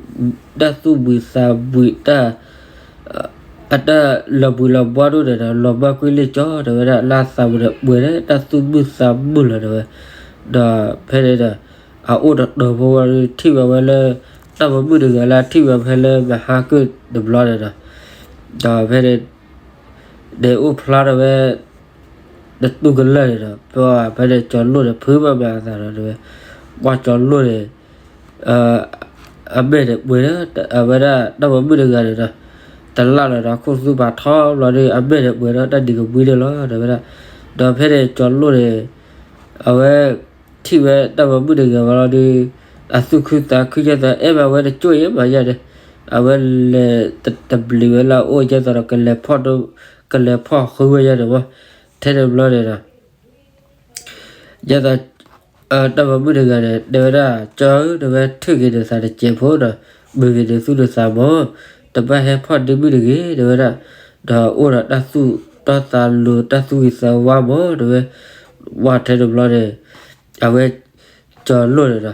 တၢ်သူၣ်ဘှံးသးဘှံးတၢ် အတၢ်လီၤဘှံးလီၤဘှါဒိၣ်န့ၣ်ဒီး လီၤဘၣ်ကွံာ်လံကၠီ တဲဝဲဒၣ် လၢအသးပူၤန့ၣ် ပှဲၤဒီးတၢ်သူၣ်မုာ်သးမုာ်လီၤ တဲဝဲ ဒီးဖဲန့ၣ်ဒီး အအိၣ်တတီၤဖိဝဲဒီး ထံၣ်ဘၣ်ဝဲလၢ တၢ်ပိာ်မုၣ်တဂၤလၢထံၣ်ဘၣ်ဖဲလၢမဟါကၢၣ်တဘျီန့ၣ်ဒီး ဒီးဖဲန့ၣ် န့ၣ်အိၣ်ဖျါထီၣ်ဝဲ တတူၢ်ကလၢာ်န့ၣ်ဒီး ပှၢ်ဖဲန့ၣ်ကၠီၤလိၣ်န့ၣ် ဖုးမးမၤအသးဒီး တဲဝဲ ပှၢ်ကၠီၤလိၣ်န့ၣ် အမဲာ်န့ၣ်ပှဲၤဒီး အဝဲဒၣ်တၢ်ပိာ်မုၣ်တဂၤန့ၣ်ဒီး တလၢ်လီၤဒီးခိၣ်သူဘၣ်ထီဘျီဒီး အမဲာ်န့ၣ်ပှဲၤဒီးတၢ်ဒံးကမှံန့ၣ်လီၤ တဲဝဲဒၣ် ဒီးဖဲန့ၣ်ကၠီၤလိၣ်န့ၣ် အဝဲ ထံၣ်ဝဲတၢ်ပိာ်မုၣ်တဂၤဘၣ်လီၤဒီး အသူၣ်ခုသးခု ယဲသိးအဲၣ်ဘၣ်ဝဲတကၠိၢ်ယဲမးယဲန့ၣ် အဝဲလဲၤတဘျံးဝဲလၢအအိၣ် ယဲသိးဒီး ကလဲၤဖီၣ်ဃုဝဲယဲန့ၣ်မး ထဲန့ၣ်ဘျီန့ၣ်ဒီး ယဲသိး တၢ်ပိာ်မုၣ်တဂၤန့ၣ် တဲဝဲဒၣ် ကၠီဧၢ တဲဝဲ ထုးက့ၤနသးတစဲးဖိဒီး မုာ်က့ၤနသူၣ်နသးမး တဘၣ်ဟဲဖီၣ်ဒ့မုၣ်တဂ့ၤ တဲဝဲဒၣ် ဒီးအိၣ်ဒီးတၢ်သူၣ်တီသးလိၤ တၢ်သူၣ်ဂ့ၤသးဝါမး တဲဝဲ ပှၢ်ထဲန့ၣ်ဘျီန့ၣ် အဝဲ ကၠီၤလိၣ်န့ၣ်ဒီး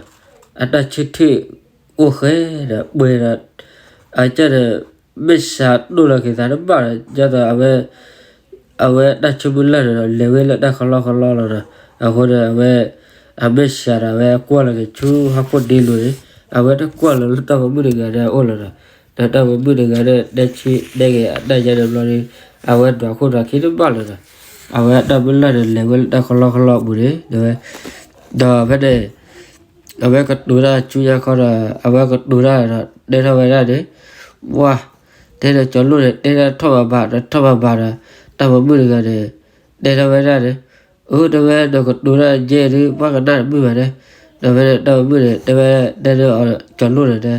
အတၢ်ဆၢထၢၣ်အိၣ်ဃဲဒီးပှဲၤဒီး အကၢ်န့ၣ် မ့ၢ်စးဒိၣ်လီၤက့ၤသးတဘၣ်ဒီး ယဲသိးအဝဲ အဝဲတၢ်ဆၢမုၢ်လၢ်န့ၣ်ဒီး လဲၤဝဲလၢတၢ်ကလီကလီလီၤဒီး အဃိန့ၣ် အဝဲ အမ့ၢ်စးဒီး အဝဲကွၢ်လီၤက့ၤဆူဟီၣ်ခိၣ်ဒ့လိၤန့ၣ် အဝဲတကွၢ်လီၤလၢတၢ်ပိာ်မုၣ်တဂၤန့ၣ်အအိၣ်လီၤဒီး ဒီးတၢ်ပိာ်မုၣ်တဂၤန့ၣ် တဲဆံတဲက့ၤအတၢ်ယဲန့ၣ်ဘျီဒီး အဝဲဒွးခိၣ်ဒွးခံတဘၣ်လီၤဒီး အဝဲတၢ်မုၢ်လၢ်န့ၣ် လဲၤဝဲလၢတၢ်ကလီကလီအပူၤန့ၣ် တဲဝဲ ဒီးဖဲန့ၣ် အဝဲကတိၤတၢ်ဆူညါခီဒီး အဝဲကတိၤတၢ်ဒီး တဲထီၣ်ဝဲဒၣ်န့ၣ် ဝါ တဲဒီးကၠီၤလိၣ်န့ၣ် တဲတၢ်ထီၣ်ဘးဘးဒီး ထီၣ်ဘးဘးဒီး တၢ်ပိာ်မုၣ်တဂၤန့ၣ် တဲထီၣ်ဝဲဒၣ်န့ၣ် အၢ တဲဝဲ ဒီးကတိၤတၢ်ယဲဒုး ပှၤကနၣ်တမုာ်ဘၣ်န့ၣ် ဒီးဖဲန့ၣ် တၢ်ပိာ်မုၣ်န့ၣ် တဲဝဲ တဲဒီးကၠီၤလိၣ်န့ၣ်တဲ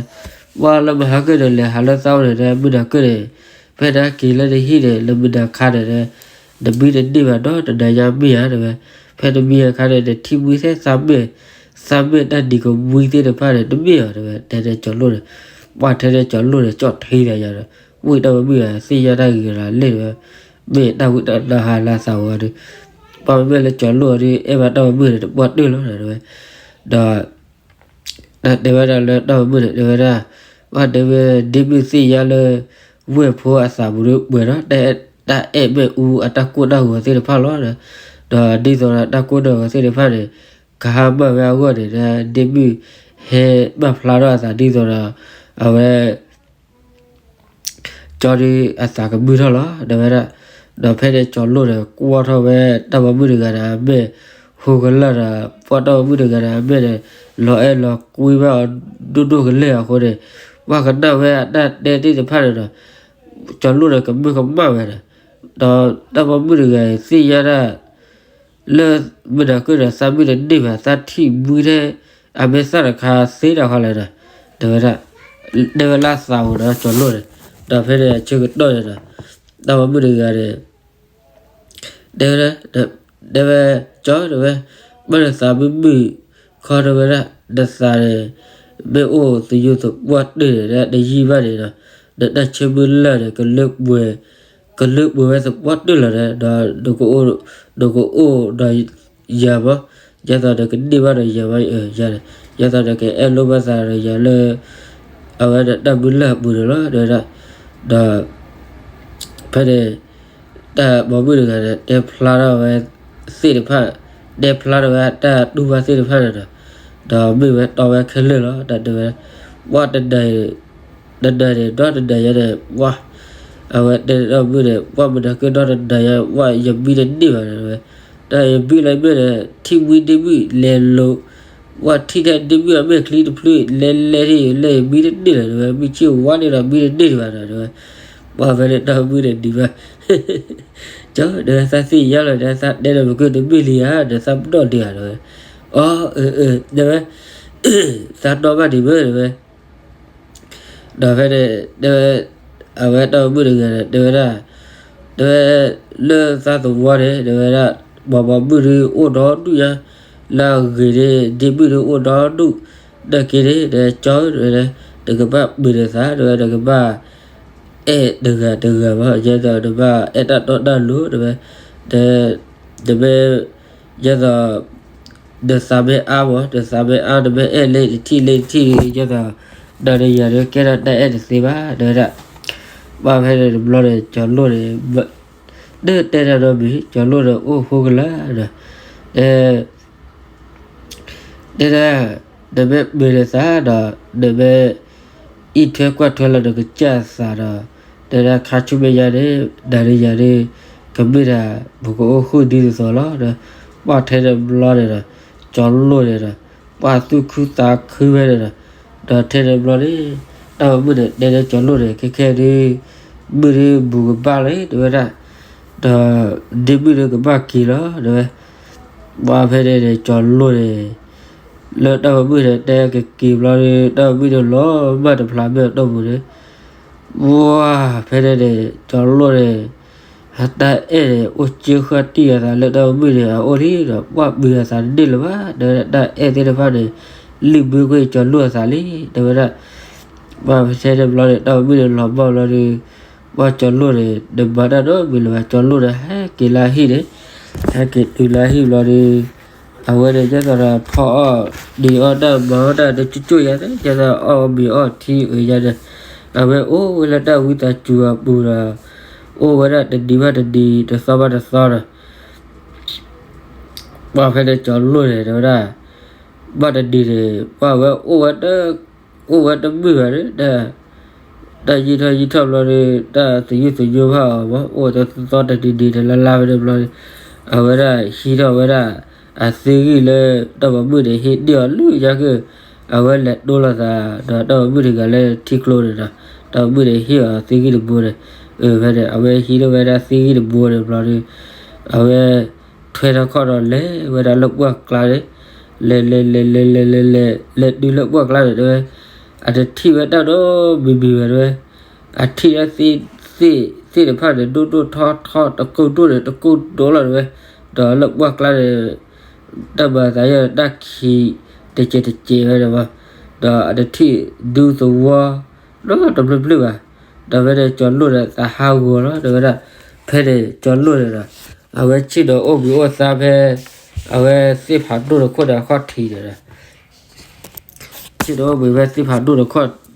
ပှၤလၢမဟါကၢၣ်န့ၣ် လဲၤဟးလၢသးအိၣ်န့ၣ် တဲ မုၢ်နၤကၢၣ်န့ၣ် ဖဲနက့ၤလၢနဟံၣ်န့ၣ် လၢမုၢ်နၤခါန့ၣ်တဲ နမံတန့ၢ်ဘၣ်ဒီး တနၤညါမ့ၢ်ဧါ တဲဝဲ ဖဲနမံအခါန့ၣ် နထံၣ်မှံထဲသးမဲာ် သးမဲာ်တၢ်ဒံးကမှံသ့ၣ်တဖၣ်န့ၣ် တမ့ၢ်ဧါ တဲဝဲ တဲန့ၣ်ကၠီၤလိၣ်န့ၣ် ပှၤထဲန့ၣ်ကၠီၤလိၣ်န့ၣ် ကၠီၣ်ထံတၢ်ယၤဒီး ဝံၣ်တၢ်ပိာ်မုၣ်ဧါ သ့ၣ်ညါတၢ်ဂ့ၤဂ့ၤလၢ်လၢ်တဲဝဲ မ့ၢ်တၢ်ဝံၣ်တၢ်နါဟးလၢသးဝဲဒီး ပှၤမ့မ့ၢ်လၢကၠီၤလိၣ်အီၤဒီး အဲၣ်ဘၣ်တၢ်ပိာ်မုၣ်န့ၣ် တပှၢ်တၢၢ်လီၤ တဲဝဲ ဒီး တၢ်တဲဝဲဒၣ်လၢတၢ်ပိာ်မုၣ်န့ၣ် တဲဝဲဒၣ် ဘၣ်တဲဝဲ ဒ့မုၣ်သ့ၣ်ညါလၢ ဝဲၢ်ဖိအသးပူၤဒီးပှဲၤဒီး တၢ်အဲၣ်မဲာ်အူအတၢ်ကိၢ်တၢ်ဂီၤသ့ၣ်တဖၣ်လီၤ. ဒီးဒ်သိးဒီးတၢ်ကိၢ်တၢ်ဂီၤသ့ၣ်တဖၣ်န့ၣ် ကဟါမၢ်ဝဲအဂီၢ်န့ၣ် ဒ့မုၣ်ဟဲပာ်ဖျါထီၣ်အသးဒ်သိးဒီး အဝဲ ကၠီၤဒီးအသးကမုာ်ထီၣ်လီၤ တဲဝဲဒၣ်. ဒီးဖဲန့ၣ်ကၠီၤလိၣ်န့ၣ် ကွၢ်ထီၣ်ဝဲတၢ်ပိာ်မုၣ်တဂၤန့ၣ် အမဲာ် ဟူကလၢာ်ဒီး ပှၤတၢ်ပိာ်မုၣ်တဂၤန့ၣ် အမဲာ်န့ၣ် လီၤအဲၣ်လီၤကွံဘၣ်အီၤဒိၣ်ဒိၣ်ကလဲာ်အဃိန့ၣ် ပှၤကနၣ်ဝဲအတၢ်တဲသ့ၣ်တဖၣ်န့ၣ်ဒီး ကၠီၤလိၣ်န့ၣ် ကမုာ်ကမၣ်ဝဲဒီး ဒီးတၢ်ပိာ်မုၣ်တဂၤအံၤသ့ၣ်ညါဒၣ် လၢမုၢ်နၤကၢၢ်ဒီးသးမုၢ်တန့ၢ်ဘၣ် သးထံၣ်ဘှံထဲ အမဲာ်သၣ်တခါသ့တၢ်ဃီလဲၣ်ဒီး တဲဝဲဒၣ်, တဲဝဲလၢသးပူၤဒီးကၠီၤလိၣ်န့ၣ်, ဒီးဖဲန့ၣ်အဆၢကတီၢ်န့ၣ်ဒီး တၢ်ပိာ်မုၣ်တဂၤန့ၣ် တဲဝဲ, တဲဝဲ, ကၠီတဲဝဲ, ဘၣ်နသးမုၢ်မုၢ်ခီတဲဝဲဒၣ်, နသးန့ၣ် မ့ၢ်အိၣ်သယုၢ်သပှၢ်တၢၢ်န့ၣ် တယံာ်ဘၣ်န့ၣ်ဒီး နတၢ်ဆၢမုၢ်လၢ်န့ၣ် ကလၢပှဲၤဝဲသပှၢ်တၢၢ်လီၤန့ၣ်ဒီး နကအိၣ်ဒီးယၤမး, ဒ်သိးနကန့ၢ်ဘၣ်ဒီးယၤမး, ယၤန့ၣ် ဒ်သိးနကအဲၣ်လိာ်ဘၣ်သးဒီးယၤလၢ အဝဲဒၣ်တၢ်မုၢ်လၢ်အပူၤန့ၣ်လီၤ တဲဝဲဒၣ်, ဒီး ဖဲန့ၣ် တၢ်ပိာ်မုၣ်တဂၤန့ၣ် တဲဖျါထီၣ်ဝဲသ့ၣ်တဖၣ်, တဲဖျါထီၣ်ဝဲတၢ်တူၢ်ဘၣ်သ့ၣ်တဖၣ်န့ၣ်ဒီး, ဒီးမ့ၢ်ဝဲတီဝဲခဲလၢာ်လီၤ တၢ်တဲဝဲ, ပှၤတနၤ, တနၤန့ၣ် ဒီတနၤယါန့ၣ် ပှၤ, အဝဲတဲတၢ်ပိာ်မုၣ်န့ၣ် ပှၤမုၢ်နၤကၢၢ်ဒီတနၤယါ ပှၤယမံတန့ၢ်ဘၣ်န့ၣ်ဝဲ, တၢ်ယမံလၢမ့ၢ်န့ၣ် ထံၣ်ဝံဒ့မုၣ်လဲၤလိၤ ပှၤထံၣ်ထဲဒ့မုၣ်အမဲာ်ချံတဖျၢၣ် လဲၤလဲၤထံၣ်လၢယမံတန့ၢ်လီၤ တဲဝဲ, မ့ၢ်ဆ့ၣ်ဝါန့ၣ်ဒီးမံတန့ၢ်ဒံးဘၣ်ဒီး တဲဝဲ, ပှၤဖဲန့ၣ်တၢ်ပိာ်မုၣ်န့ၣ်ဒံးဘၣ်, ကၠီတဲဝဲ သးသ့ၣ်ညါလီၤ တဲသးတဲဒီးပကၢၢ်တမ့ၢ်လံဧါ ဒီးသးပနီၣ်ဒံးဧါ တဲဝဲ, အၢ အၢ တဲဝဲ, သးနီၣ်ဘၣ်ဒံးမ့ၢ် တဲဝဲ ဒီးဖဲန့ၣ် တဲဝဲ, အဝဲတၢ်ပိာ်မုၣ်တဂၤန့ၣ် တဲဝဲဒၣ်, တဲဝဲ, လၢသးသဝီန့ၣ် တဲဝဲဒၣ်, ပှၤပိာ်မုၣ်ဒုးအိၣ်ဒီဒူၣ်ညါ, လၢအဂ့ၤန့ၣ် ဒ့မုၣ်ဒုးအိၣ်ဒီဒူၣ်, နာ်က့န့ၣ် တဲကၠီ တဲဝဲ, နကဘၣ်ပှ့ၤနသး တဲဝဲ နကဘၣ် အဲၣ်တဂၤတဂၤဘၣ် ယဲသိးနဘၣ်အဲၣ်တၢ်တီတၢ်လိၤ တဲဝဲ, တဲ, တမ့ၢ် ယဲသိး နသးမ့ၢ်အါမး နသးမ့ၢ်အါ နမ့ၢ်အဲၣ်လၢတထံၣ်လၢတထံၣ် ယဲသိး နၤဒီးယၤဒီးကဲထီၣ်တၢ်အဲၣ်တသ့ဘၣ် တဲဝဲဒၣ်, ဘၣ်ဖဲန့ၣ်တဘျီန့ၣ် ကၠီၤလိၣ်န့ၣ် တတဲတၢ်နီတမံၤ ကၠီၤလိၣ်န့ၣ်အိၣ်ဃိကလာ်ဒီး တဲ တဲဒၣ်, နမ့ၢ်ပှ့ၤနသးဒီး နမ့ၢ် အံးထွဲကွၢ်ထွဲလၢနကစၢ်သးဒီး တဲဒၣ်ခါဆူမဲာ်ညါန့ၣ် နၤဒီးယၤန့ၣ် ကမ့ၢ်ဒၣ် ပကအိၣ်ဃုာ်ဒ်သိးသိးလီၤဒီး ပှၤထဲန့ၣ်ဘျီန့ၣ်ဒီး ကၠီၤလိၣ်န့ၣ်ဒီး ပှၤသူၣ်ခုသးခုဖဲန့ၣ်ဒီး ဒီးထဲန့ၣ်ဘျီန့ၣ် တၢ်ပိာ်မုၣ်န့ၣ် တဲဒၣ်ကၠီၤလိၣ်န့ၣ် ခဲခဲဒုး မုၢ်ဒုးဘူးကဘၣ်လံ တဲဝဲဒၣ်, ဒီး ဒ့မုၣ်ဒုးကဘၣ်က့ၤလီၤ တဲဝဲ, ပှၤဖဲန့ၣ်န့ၣ် ကၠီၤလိၣ်န့ၣ် လၢတၢ်ပိာ်မုၣ်န့ၣ် တဲကက့ၤဘျီဒီး တၢ်ပိာ်မုၣ်န့ၣ်လီၤမၢ်တဖျးမ့ၢ်အတီၢ်ပူၤန့ၣ်, ပှၤဖဲန့ၣ်န့ၣ် ကၠီၤလိၣ်န့ၣ် အတၢ်အဲၣ်န့ၣ် အိၣ်ကၢဃာ်တံၢ်အသးလၢတၢ်ပိာ်မုၣ်န့ၣ် အအိၣ်လံဒီး ပှၤပှ့ၤအသးတန့ၢ်လၢၤဘၣ် တဲဝဲဒၣ် တၢ်အဲၣ်သ့ၣ်တဖၣ်န့ၣ် လုၢ်ဘၢကွံာ်ကၠီၤလိၣ်အသးလံ တဲဝဲဒၣ်, ပှၤဖဲန့ၣ်ဘျီန့ၣ် တၢ်ပိာ်မုၣ်န့ၣ်လီၤမၢ်ဘျီဒီး ပှၤကၠီၤလိၣ်န့ၣ် နမၤတၢ်နီတမံၤလၢၤဘၣ် ကၠီၤလိၣ်န့ၣ် ဟဲက့ၤလၢဟံၣ်န့ၣ်, ဟဲက့ၤတုၤလၢဟံၣ်ဘျီဒီး အဝဲန့ၣ် ဒ်သိးဒီးဖီအီၣ်ဒ့အီၣ်တၢ်မၤအီၣ်တၢ်တကၠိၣ်ကၠိၣ်ယါန့ၣ် ဒ်သိးအီၣ်မ့ၤအီထံအုးယါန့ၣ်, အဝဲအိၣ်ဝဲလၢတၢ်ဝံသးစူၤအပူၤဒီး အိၣ်ဝဲဒၣ်တနံၤဘၣ်တနံၤ တသီဘၣ်တသီဒီး ပှၤဖဲန့ၣ်ကၠီၤလိၣ်န့ၣ် တဲဝဲဒၣ်, ဘၣ်တနံၤန့ၣ် ပှၤဝဲအိၣ်ဝဲ အိၣ်ဝဲတမုာ်ဘၣ်န့ၣ် တၢ်ယံာ်ထီၣ်ယံာ်ထီၣ်ဘျီဒီး တၢ်သယုၢ်သညိဖးအီၤမး အိၣ်တသီတနံၤနံၤတလါလါဖဲန့ၣ်ဘျီဒီး အဝဲဒၣ်ဟံးထီၣ်ဝဲဒၣ် အသ့ဂံၢ်လၢ တၢ်ပိာ်မုၣ်န့ၣ် ဟ့ၣ်န့ၢ်အီၤလၢညါက့ၤ အဝဲလဲၤတိလိာ်သး ဒီးတၢ်ပိာ်မုၣ်တဂၤလၢထံကျိန့ၣ်ဒီး တၢ်ပိာ်မုၣ်န့ၣ်ဟ့ၣ်အီၤသ့ဂံၢ်တဘိန့ၣ်, ဖဲန့ၣ် အဝဲဟံးထီၣ်ဝဲဒၣ်သ့ဂံၢ်တဘိန့ၣ်ဘျီဒီး အဝဲ ထွဲထီၣ်ခီၣ်ဒီးလဲၤဝဲဒၣ်လၢပှၢ်ကျါန့ၣ်, လဲၤလဲၤလဲၤလဲၤလဲၤလဲၤလဲၤ လဲၤတုၤလၢပှၢ်ကျါန့ၣ် တဲဝဲ, အတထံၣ်ဝဲတၢ်နီတမံၤမံၤဘၣ် တဲဝဲ, အထံၣ်ဒၣ်သ့ၣ်သ့ၣ်တဖၣ်န့ၣ် ဒိၣ်ဒိၣ်ထီထီ တကိၢ်ဒိၣ်န့ၣ် တကိၢ်ဒိၣ်လီၤ တဲဝဲ, ဒီးလၢပှၢ်ကျါန့ၣ် တၢ်မၤသးယဲၢ်တၢ်ခံးတစဲးတစဲးဝဲန့ၣ်မး, ဒီးအတထံၣ်ဒူသဝီ နီတဖျၢၣ်ဖျၢၣ်ဘၣ်, ဒီးဖဲန့ၣ်ကၠီၤလိၣ်န့ၣ် သးဟးဂီၤလီၤ တဲဝဲဒၣ်, ဖဲန့ၣ်ကၠီၤလိၣ်န့ၣ်ဒီး အဝဲဆ့ၣ်နီၤအိၣ်ဘှံးအိၣ်သါဖဲ အဝဲသ့ၣ်ဖးဒိၣ်တခိၣ်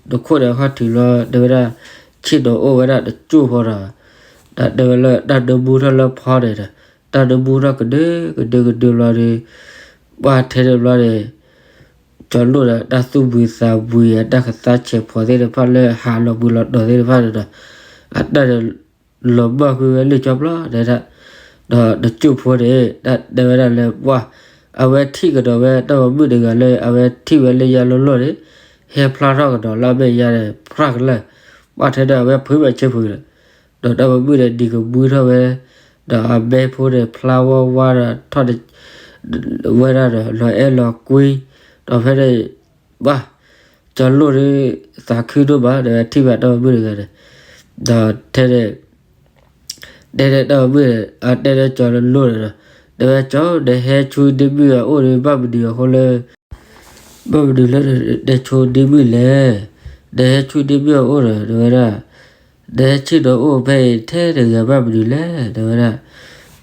ဒီးအခီၣ်ထံးန့ၣ်ဒီး ဆ့ၣ်နီၤအိၣ်ဘှံးဖဲသ့ၣ်ဖးဒိၣ်တခိၣ်ဒီးအခီၣ်ထံးလီၤ တဲဝဲဒၣ်, ဆ့ၣ်နီၤအိၣ်ဝဲဒၣ်တကၠိၢ်ဖိဒီး ဒီးတဲဝဲလၢတၢ်နၢမူထီၣ်လၢဖီန့ၣ်ဒီး တၢ်နၢမူထီၣ်ကဒၢကဒၢကဒၢဘျီဒီး ပှၢ်ထဲန့ၣ်ဘျီန့ၣ် ကၠီၤလိၣ်ဒီး တၢ်သူၣ်ဘှံးသးဘှံး အတၢ်ကသါဆဲးဖိးသ့ၣ်တဖၣ်လၢဟးလီၤပှံၤလီၤတီၤသ့ၣ်တဖၣ်န့ၣ်ဒီး အတၢ်န့ၣ် လီၤမၢ်ကွံာ်ဝဲလၢကၠီဖျီ တဲဝဲဒၣ်, ဒီးတကၠိၢ်ဖိန့ၣ် တၢ်တဲဝဲဒၣ်လၢပှၢ် အဝဲထံၣ်ကဒီးဝဲတၢ်ပိာ်မုၣ်တဂၤလၢ အဝဲထံၣ်ဝဲလၢညါလီၢ်လီၢ်န့ၣ် ဟဲဖျါထီၣ်ကဒီးလၢအမဲာ်ညါန့ၣ် ဖျါကလၢာ်, ပှၢ်ထဲန့ၣ် အဝဲဖုးဘၣ်ဆၢဖုးဒီး ဒီးတၢ်ပိာ်မုၣ်န့ၣ်ဒံးကမှံထီၣ်ဝဲ, ဒီးအမဲဖိန့ၣ်ဖျါဝါဝါဒီးထီၣ်ဝဲဒၣ်ဒီး လီၤအဲၣ်လီၤကွံ, ဒီးဖဲန့ၣ် ဘၣ် ကၠီၤလိၣ်ဒီး သးခုဒိၣ်မး ဒီးဝဲထံၣ်ဘၣ်တၢ်ပိာ်မုၣ်တဂၤန့ၣ်, ဒီးထဲန့ၣ် တဲန့ၣ်တၢ်ပိာ်မုၣ်န့ၣ် အတဲန့ၣ်ကၠီၤလိၣ်န့ၣ်ဒီး, တဲဝဲကၠီၤ နဟဲဆူဒ့မုၣ်အအိၣ်ဒီး ဘၣ်မနုၤအဃိလၢ ဘၣ်မနုၤလၢနတဲဆူဒ့မုၣ်လဲၣ်. နဟဲဆူဒ့မုၣ်အအိၣ်ဒီး တဲဝဲဒၣ်, နဟဲဆ့ၣ်နီၤအိၣ်ဖဲအံၤထဲတဂၤဘၣ်မနုၤလဲၣ် တဲဝဲဒၣ်.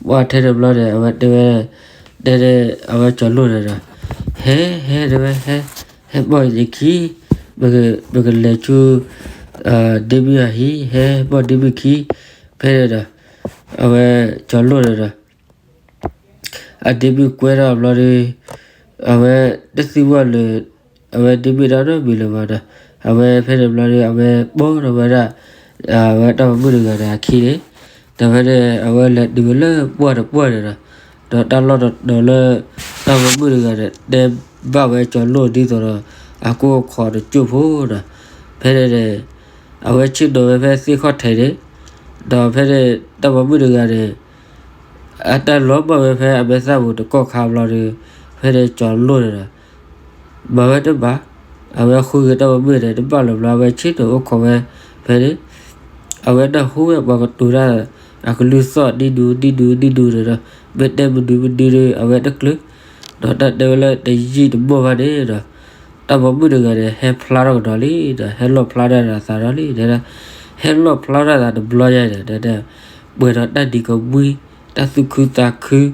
ပှၢ်ထဲန့ၣ်ဘျီန့ၣ် အဝဲတဲဝဲ, တဲန့ၣ် အဝဲကၠီၤလိၣ်န့ၣ်ဒီး, ဟဲ ဟဲ တဲဝဲ ဟဲ, ဟဲပိာ်ယခံ, ပကလဲၤဆူ ဒ့မုၣ်အဟံၣ် ဟဲပိာ်ဒ့မုၣ်ခံ, ဖဲန့ၣ်ဒီး အဝဲကၠီၤလိၣ်န့ၣ်ဒီး အဒ့မုၣ်ကွဲထီၣ်ဘျီဒီး အဝဲတသံကွၢ်လၢၤ အဝဲဒ့မုၣ်တၢ်နီတမံၤလၢၤဘၣ်ဒီး အဝဲဖဲန့ၣ်ဘျီဒီး အဝဲပိာ်ထီၣ်ဝဲဒၣ် အဝဲတၢ်ပိာ်မုၣ်တဂၤန့ၣ်အခံန့ၣ်, ဒီးဖဲန့ၣ် အဝဲလဲၤတုၤဝဲလၢပှၢ်တပှၢ်န့ၣ်ဒီး ဒီးတၢ်လီၢ်တတီၤလၢ တၢ်ပိာ်မုၣ်တဂၤန့ၣ် တဲဘၣ်ဝဲကၠီၤလိၣ်ဒ်သိးဒီး အကအိၣ်ခိးတစိၢ်ဖိဒီး ဖဲန့ၣ်န့ၣ် အဝဲဆ့ၣ်နီၤဝဲဖဲသ့ၣ်ခီၣ်ထံးန့ၣ်, ဒီးဖဲန့ၣ် တၢ်ပိာ်မုၣ်တဂၤန့ၣ် အတၢ်လီၤဘၣ်ဝဲဖဲအမဲာ်သၣ်ပူၤတကီၢ်ခါဘျီဒီး ဖဲန့ၣ်ကၠီၤလိၣ်န့ၣ်ဒီး မၤဝဲတဘၣ်, အဝဲဃုက့ၤတၢ်ပိာ်မုၣ်န့ၣ် တဘၣ်လၢၤဘျီ အဝဲဆ့ၣ်နီၤအိၣ်ခိးဝဲဖဲန့ၣ်, အဝဲတၢ်ဟူဝဲပှၤကတိၤတၢ် အကလုၢ်သီၣ်ဒ်ဒူဒ်ဒူဒ်ဒူန့ၣ်ဒီး မ့ၢ်တဲမနုၤမနုၤဒီး အဝဲတကျၢၤ, ဒီးတၢ်တဲဝဲလၢတယံာ်တမီၢ်ဘၣ်န့ၣ်ဒီး တၢ်ပိာ်မုၣ်တဂၤန့ၣ် ဟဲဖျါထီၣ်ကဒီးလံဒီး ဟဲလီၣ်ဖျါထီၣ်ဒီးအသးဒီးလံ, ဟဲလီၣ်ဖျါထီၣ်သးတဘျီညါန့ၣ် ပှဲၤဒီးတၢ်ဒံးကမှံ, တၢ်သူၣ်ခုသးခု, ဒီး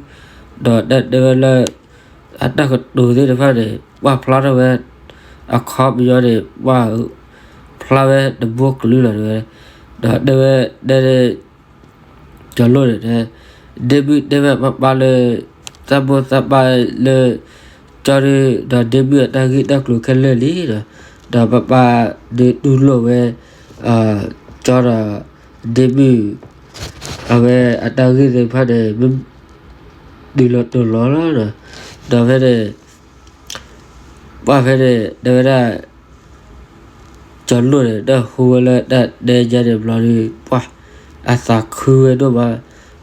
တၢ်တဲဝဲလၢ အတၢ်ကတိၤသ့ၣ်တဖၣ်န့ၣ် ပှၢ်ဖျါထီၣ်ဝဲ, အခီပညီန့ၣ် ပှၢ်ဖျါဝဲတဘိကလုာ်လီၤဝဲ, ဒီးတဲဝဲ တဲန့ၣ် ကၠီၤလိၣ်န့ၣ် ဒ့မုၣ်တဲဝဲပၢ်ပၢ်လၢ သးမိၢ်သးပၢ်လၢ ကၠီၤဒုး ဒီးဒ့မုၣ်အတၢ်ဂ့ၢ်တၢ်ကျိၤခဲလၢာ်လံဒီး ဒီးပၢ်ပၢ်ဒုးတူၢ်လိာ်ဝဲ ကၠီၤဒီး ဒ့မုၣ် အဝဲအတၢ်ဂ့ၢ်သ့ၣ်တဖၣ်န့ၣ် မ့ၢ်တုၤလီၤတီၤလီၤလီၤဒီး ဒီးဖဲန့ၣ် ပှၢ်ဖဲန့ၣ် တဲဝဲဒၣ် ကၠီၤလိၣ်န့ၣ် တၢ်ဟူဝဲလၢတၢ်တဲညါန့ၣ်ဘျီဒီး ပှၢ်အသးခုဝဲဒိၣ်မး,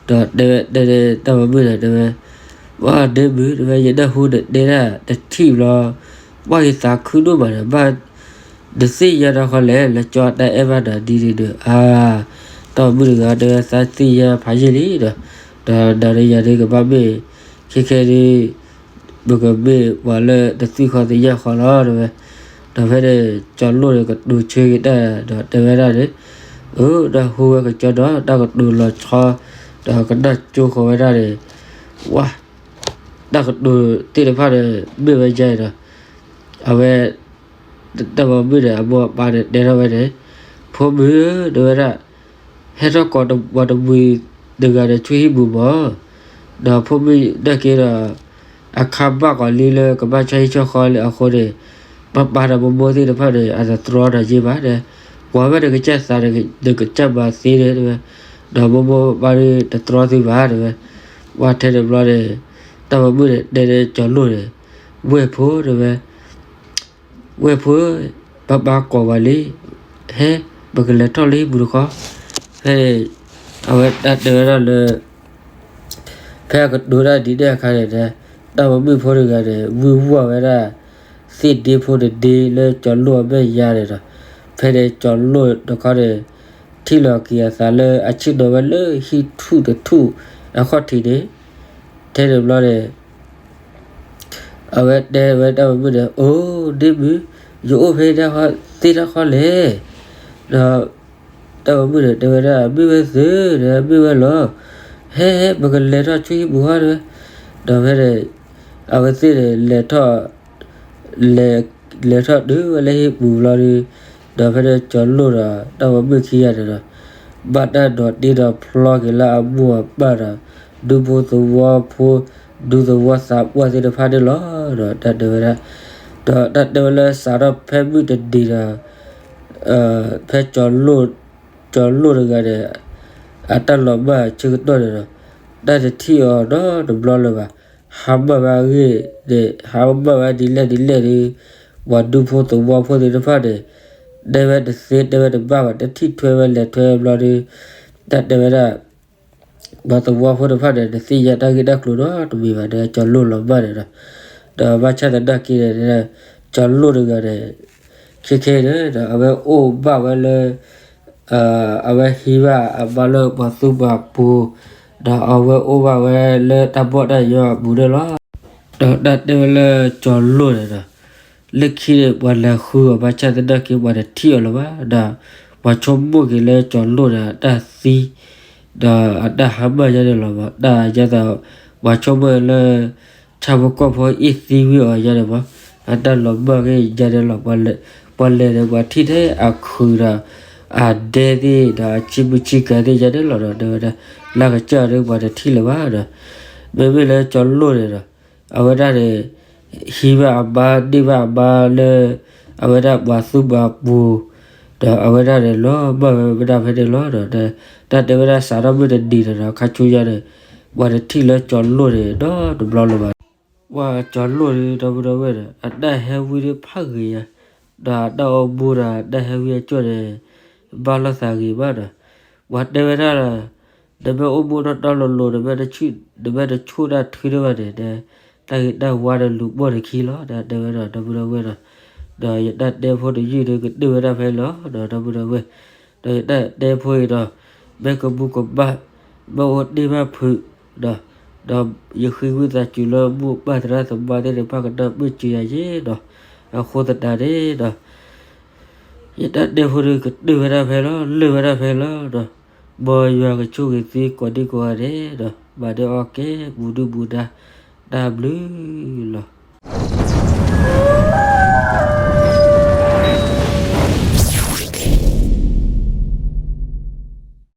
ဒီးတဲဝဲတဲန့ၣ် တၢ်ပိာ်မုၣ်န့ၣ်တဲဝဲ, ပှၢ်ဒ့မုၣ် တဲဝဲ ယတၢ်ဟူန့ၣ်တဲဒၣ်တထံၣ်ဘျီ, ပှၢ်ယသးခုဒိၣ်မးဒီး ဘၣ် နသ့ၣ်ညါတခီလဲၣ် လၢကၠီၤတၢ်အဲၣ်ဘၣ်နၤဒ်န့ၣ်ဒီး အါ, တၢ်ပိာ်မုၣ်တဂၤတဲဝဲသးသ့ၣ်ညါဖးယံာ်လံဒီး, ဒီးနၤဒီးယၤဒုးကဘၣ်မ့ၢ် ခဲခဲဒုး ပကမ့ၢ်ပှၤလၢတသံၣ်ဃီသ့ၣ်ညါဃီလီၤ တဲဝဲ, ဒီးဖဲန့ၣ် ကၠီၤလိၣ်န့ၣ်ကတိၤဆၢက့ၤတၢ်ဒီးတဲဝဲဒၣ်န့ၣ်, အၢ တၢ်ဟူဝဲကကၠီၤဒီး တၢ်ကတိၤလီၤဆီ ဒီးကနၣ်ကၠိဃီဝဲဒၣ်န့ၣ်, ဝါ တၢ်ကတိၤသ့ၣ်တဖၣ်န့ၣ် မ့ၢ်ဝဲဒ်အံၤဒီး အဝဲ တၢ်ပိာ်မုၣ်န့ၣ် အမိၢ်အပၢ်န့ၣ် တဲထီၣ်ဝဲန့ၣ်, ဖိမုၣ်ဧၢ တဲဝဲဒၣ်, ဟဲထီၣ်ကိးပှၤတမှံၤတဂၤဒီးဆူဟံၣ်ပူၤမး, ဒီးဖိမုၣ်နာ်က့ဒီး အခါဘၣ်ကီးလံလၢကဘၣ်ဆီဟံၣ်ဆီဃီလံအဃိန့ၣ်, ပၢ်ပၢ်ဒီးမိၢ်မိၢ်သ့ၣ်တဖၣ်န့ၣ် အတတြီနၤယ့ဘၣ်ဒီး, ကွၢ်ဝဲနကစၢ်သး နကစၢ်မၤသ့န့ၣ် တဲဝဲ, ဒီးမိၢ်မိၢ်ပၢ်ပၢ်ဒီးတတြီသုဘၣ်တဲဝဲ, ပှၢ်ထဲန့ၣ်ဘျီန့ၣ် တၢ်ပိာ်မုၣ်န့ၣ် တဲန့ၣ်ကၠီၤလိၣ်န့ၣ်, ဝဲၢ်ဖိတဲဝဲ ဝဲၢ်ဖိဧၢ, ပၢ်ပၢ်ကိးဝဲလံ, ဟဲ, ပကလဲၤထီၣ်လၢဟံၣ်ပူၤတခီ, ဖဲန့ၣ် အဝဲတၢ်တဲဝဲဒၣ်လၢ ဖဲအကတိၤတၢ်ဒ်န့ၣ်အခါန့ၣ်ဒီး တၢ်ပိာ်မုၣ်ဖိတဂၤန့ၣ် ဝံၢ်ဝီၢ်ဝဲဒၣ် သ့ၣ်ဒ့ဖိတဒ့လၢကၠီၤလိၣ်အမဲာ်ညါန့ၣ်ဒီး ဖဲန့ၣ်ကၠီၤလိၣ်တခီန့ၣ် ထံၣ်လီၤက့ၤအသးလၢအဆ့ၣ်နီၤဝဲလၢဟံၣ်ထူၣ်တထူၣ်အခီၣ်ထံးန့ၣ်, ထဲန့ၣ်ဘျီန့ၣ် အဝဲတဲဝဲတၢ်ပိာ်မုၣ်န့ၣ်, အိၣ်ဒ့မုၣ်, ယအိၣ်ဖဲသ့ၣ်တခီလဲၣ်, ဒီး တၢ်ပိာ်မုၣ်န့ၣ် တဲဝဲဒၣ် မ့ၢ်ဝဲသုဒီး မ့ၢ်ဝဲလီၤ, ဟဲဟဲ ပကလဲၤထီၣ်ဆူဟံၣ်ပူၤဃီတဲဝဲ, ဒီးဖဲန့ၣ် အဝဲသ့ၣ်န့ၣ် လဲၤထီၣ် လဲၤ လဲၤထီၣ်တုၤဝဲလၢဟံၣ်ပူၤဘျီဒီး, ဒီးဖဲန့ၣ်ကၠီၤလိၣ်ဒီး တၢ်ပိာ်မုၣ်ခံဂၤန့ၣ်ဒီး ဘၣ်တၢ်ဒိးတ့ဒိးဖျီက့ၤလၢအမိၢ်အပၢ်ဒီး ဒူဖိသဝီဖိ ဒူသဝီသးပှၢ်သ့ၣ်တဖၣ်န့ၣ်လီၤ. ဒီးတၢ်တဲဝဲဒၣ်, ဒီးတၢ်တဲဝဲလၢစးထီၣ်ဖဲမုၢ်တနံၤဒီး ဖဲကၠီၤလိၣ်တဂၤန့ၣ် အတၢ်လီၤမၢ်ဆၢကတီၢ်န့ၣ်ဒီး တၢ်တထံၣ်အီၤနီတဘျီလၢၤဘၣ်. ဟါမၢ်ဝဲအဂ့ၢ်န့ၣ် ဟါမၢ်ဝဲဒ်လဲၣ်ဒ်လဲၣ်ဒီး ပှၤဒူဖိသဝီဖိသ့ၣ်တဖၣ်န့ၣ် တဲဝဲတသ့တဲဝဲတဘၣ်ဘၣ် တထံၣ်ထွဲဝဲလဲၤထွဲဘျီဒီး တၢ်တဲဝဲဒၣ် ပှၤသဝီဖိတဖၣ်န့ၣ် တသ့ၣ်ညါတၢ်ဂ့ၢ်တၢ်ကျိၤနီတမံၤဘၣ် ဒီးကၠီၤလိၣ်လီၤမၢ်န့ၣ်ဒီး, ဒီးဘၣ်ဆၣ်သနာ်က့န့ၣ် ကၠီၤလိၣ်တဂၤန့ၣ် ခဲခဲန့ၣ်ဒီး အဝဲအိၣ်ဘၣ်ဝဲလၢ အဝဲဟံးဘၣ်အမါလၢပှၤသူၣ်ပှၤပူၤ, ဒီးအဝဲအိၣ်ဘၣ်ဝဲလၢတၢ်ဘီၣ်တၢ်ညီအပူၤန့ၣ်လီၤ. ဒီးတၢ်တဲဝဲလၢကၠီၤလိၣ်န့ၣ်ဒီး လၢခံန့ၣ် ပှၤလဲၤဃုအီၤဘၣ်ဆၣ်သနာ်က့ ပှၤတထံၣ်အီၤလၢၤဘၣ်ဒီး ပှၤဆိကမိၣ်က့ၤလၢကၠီၤလိၣ်န့ၣ် အတၢ်သံ ဒီးအတၢ်ဟါမၢ်ယါန့ၣ်လီၤမး တၢ်ယါသး ပှၤဆိကမိၣ်လၢ ဆၣ်ဖိကီၢ်ဖိအ့ၣ်သံဝံၤအီၤယါန့ၣ်မး အတၢ်လီၤမၢ်က့ၤယါန့ၣ်လီၤ. ပှၤလဲၤန့ၣ် ပှၤထံၣ်ထဲအခုးဒီး အဒဲသ့ၣ်ဒီးအဆံမုၢ်ဆံကၤသ့ၣ်ယါန့ၣ်လီၤဒီး တဲဝဲဒၣ် လၢကစၢ်ဒၣ်ပှၤတထံၣ်လၢၤဘၣ်ဒီး မ့မ့ၢ်လၢကၠီၤလိၣ်န့ၣ်ဒီး အဝဲဒၣ်န့ၣ် ဟံးဘၣ်အမါ န့ၢ်ဘၣ်အမါလၢ အဝဲဒၣ်ပှၤသူၣ်ပှၤပူၤ ဒီးအဝဲဒၣ်န့ၣ် လီၤမၢ်ဝဲဒၣ်ဖဲန့ၣ်လီၤဒီး တၢ်တဲဝဲဒၣ်စးထီၣ်မုၢ်တနံၤန့ၣ်ဒီး ခါဆူညါန့ၣ် ပှၤတထံၣ်လၢကၠီၤလိၣ်န့ၣ် ဒီတဘျီလၢၤဘၣ်. ပှၤကၠီၤလိၣ်န့ၣ် ဒီပုၢ်ဒီဝဲၢ်ဒီး အတၢ်ဟဲဝံဒၣ်ဖးဂ့ၤညါ ဒီးအတၢ်အိၣ်မူဒီး တၢ်ဟဲဝံအကၠိၣ်န့ၣ် ဘၣ်လိာ်သးဂ့ၤမးဒီး ပှၤတဲဝဲဒၣ်ဒီး နမ့ၢ်အိၣ်မူနီၢ်နီၢ်လိၤလိၤ နမ့ၢ်တဆိၣ်တၢ်ထုတဖၣ်န့ၣ် တၢ်ဂ့ၤတၢ်ဝါဒီးလူၤပိာ်နခံလီၤ တဲဝဲဒၣ် ဒီပုၢ်ဒီဝဲၢ်ဒီး ဒီးယတၢ်တဲဖိတယုၢ်ဒီး ကတၢၢ်ဝဲဒၣ်ဖဲလီၤဒီး ဒီပုၢ်ဒီဝဲၢ် ဒီးယတၢ်တဲဖိအံၤဒီး မ့ၢ်ကမူၤကမၣ် မ့ၢ်အိၣ်တ့ၢ်ဘၣ်ဖုးဒီး ဒီးယဃ့ဝံသးစူၤလၢမိၢ်ပၢ်သရၣ်သမါသ့ၣ်တဖၣ်ကနၢ်ပၢၢ်စၢၤယၤယဲဒီး အဃိသတးန့ၣ်ဒီး ယတၢ်တဲဖိဒီး ကတၢၢ်ဝဲဒၣ်ဖဲလီၤ လၢာ်ဝဲဒၣ်ဖဲလီၤဒီး မ်ယွၤကဆိၣ်ဂ့ၤသုကိးဒံကိးဂၤဒဲးဒီး မၤန့ၢ်အီၣ်ကဲ ဘူးဒုၣ်ဘူးဒါ တၢ်ဘျုးလီၤ.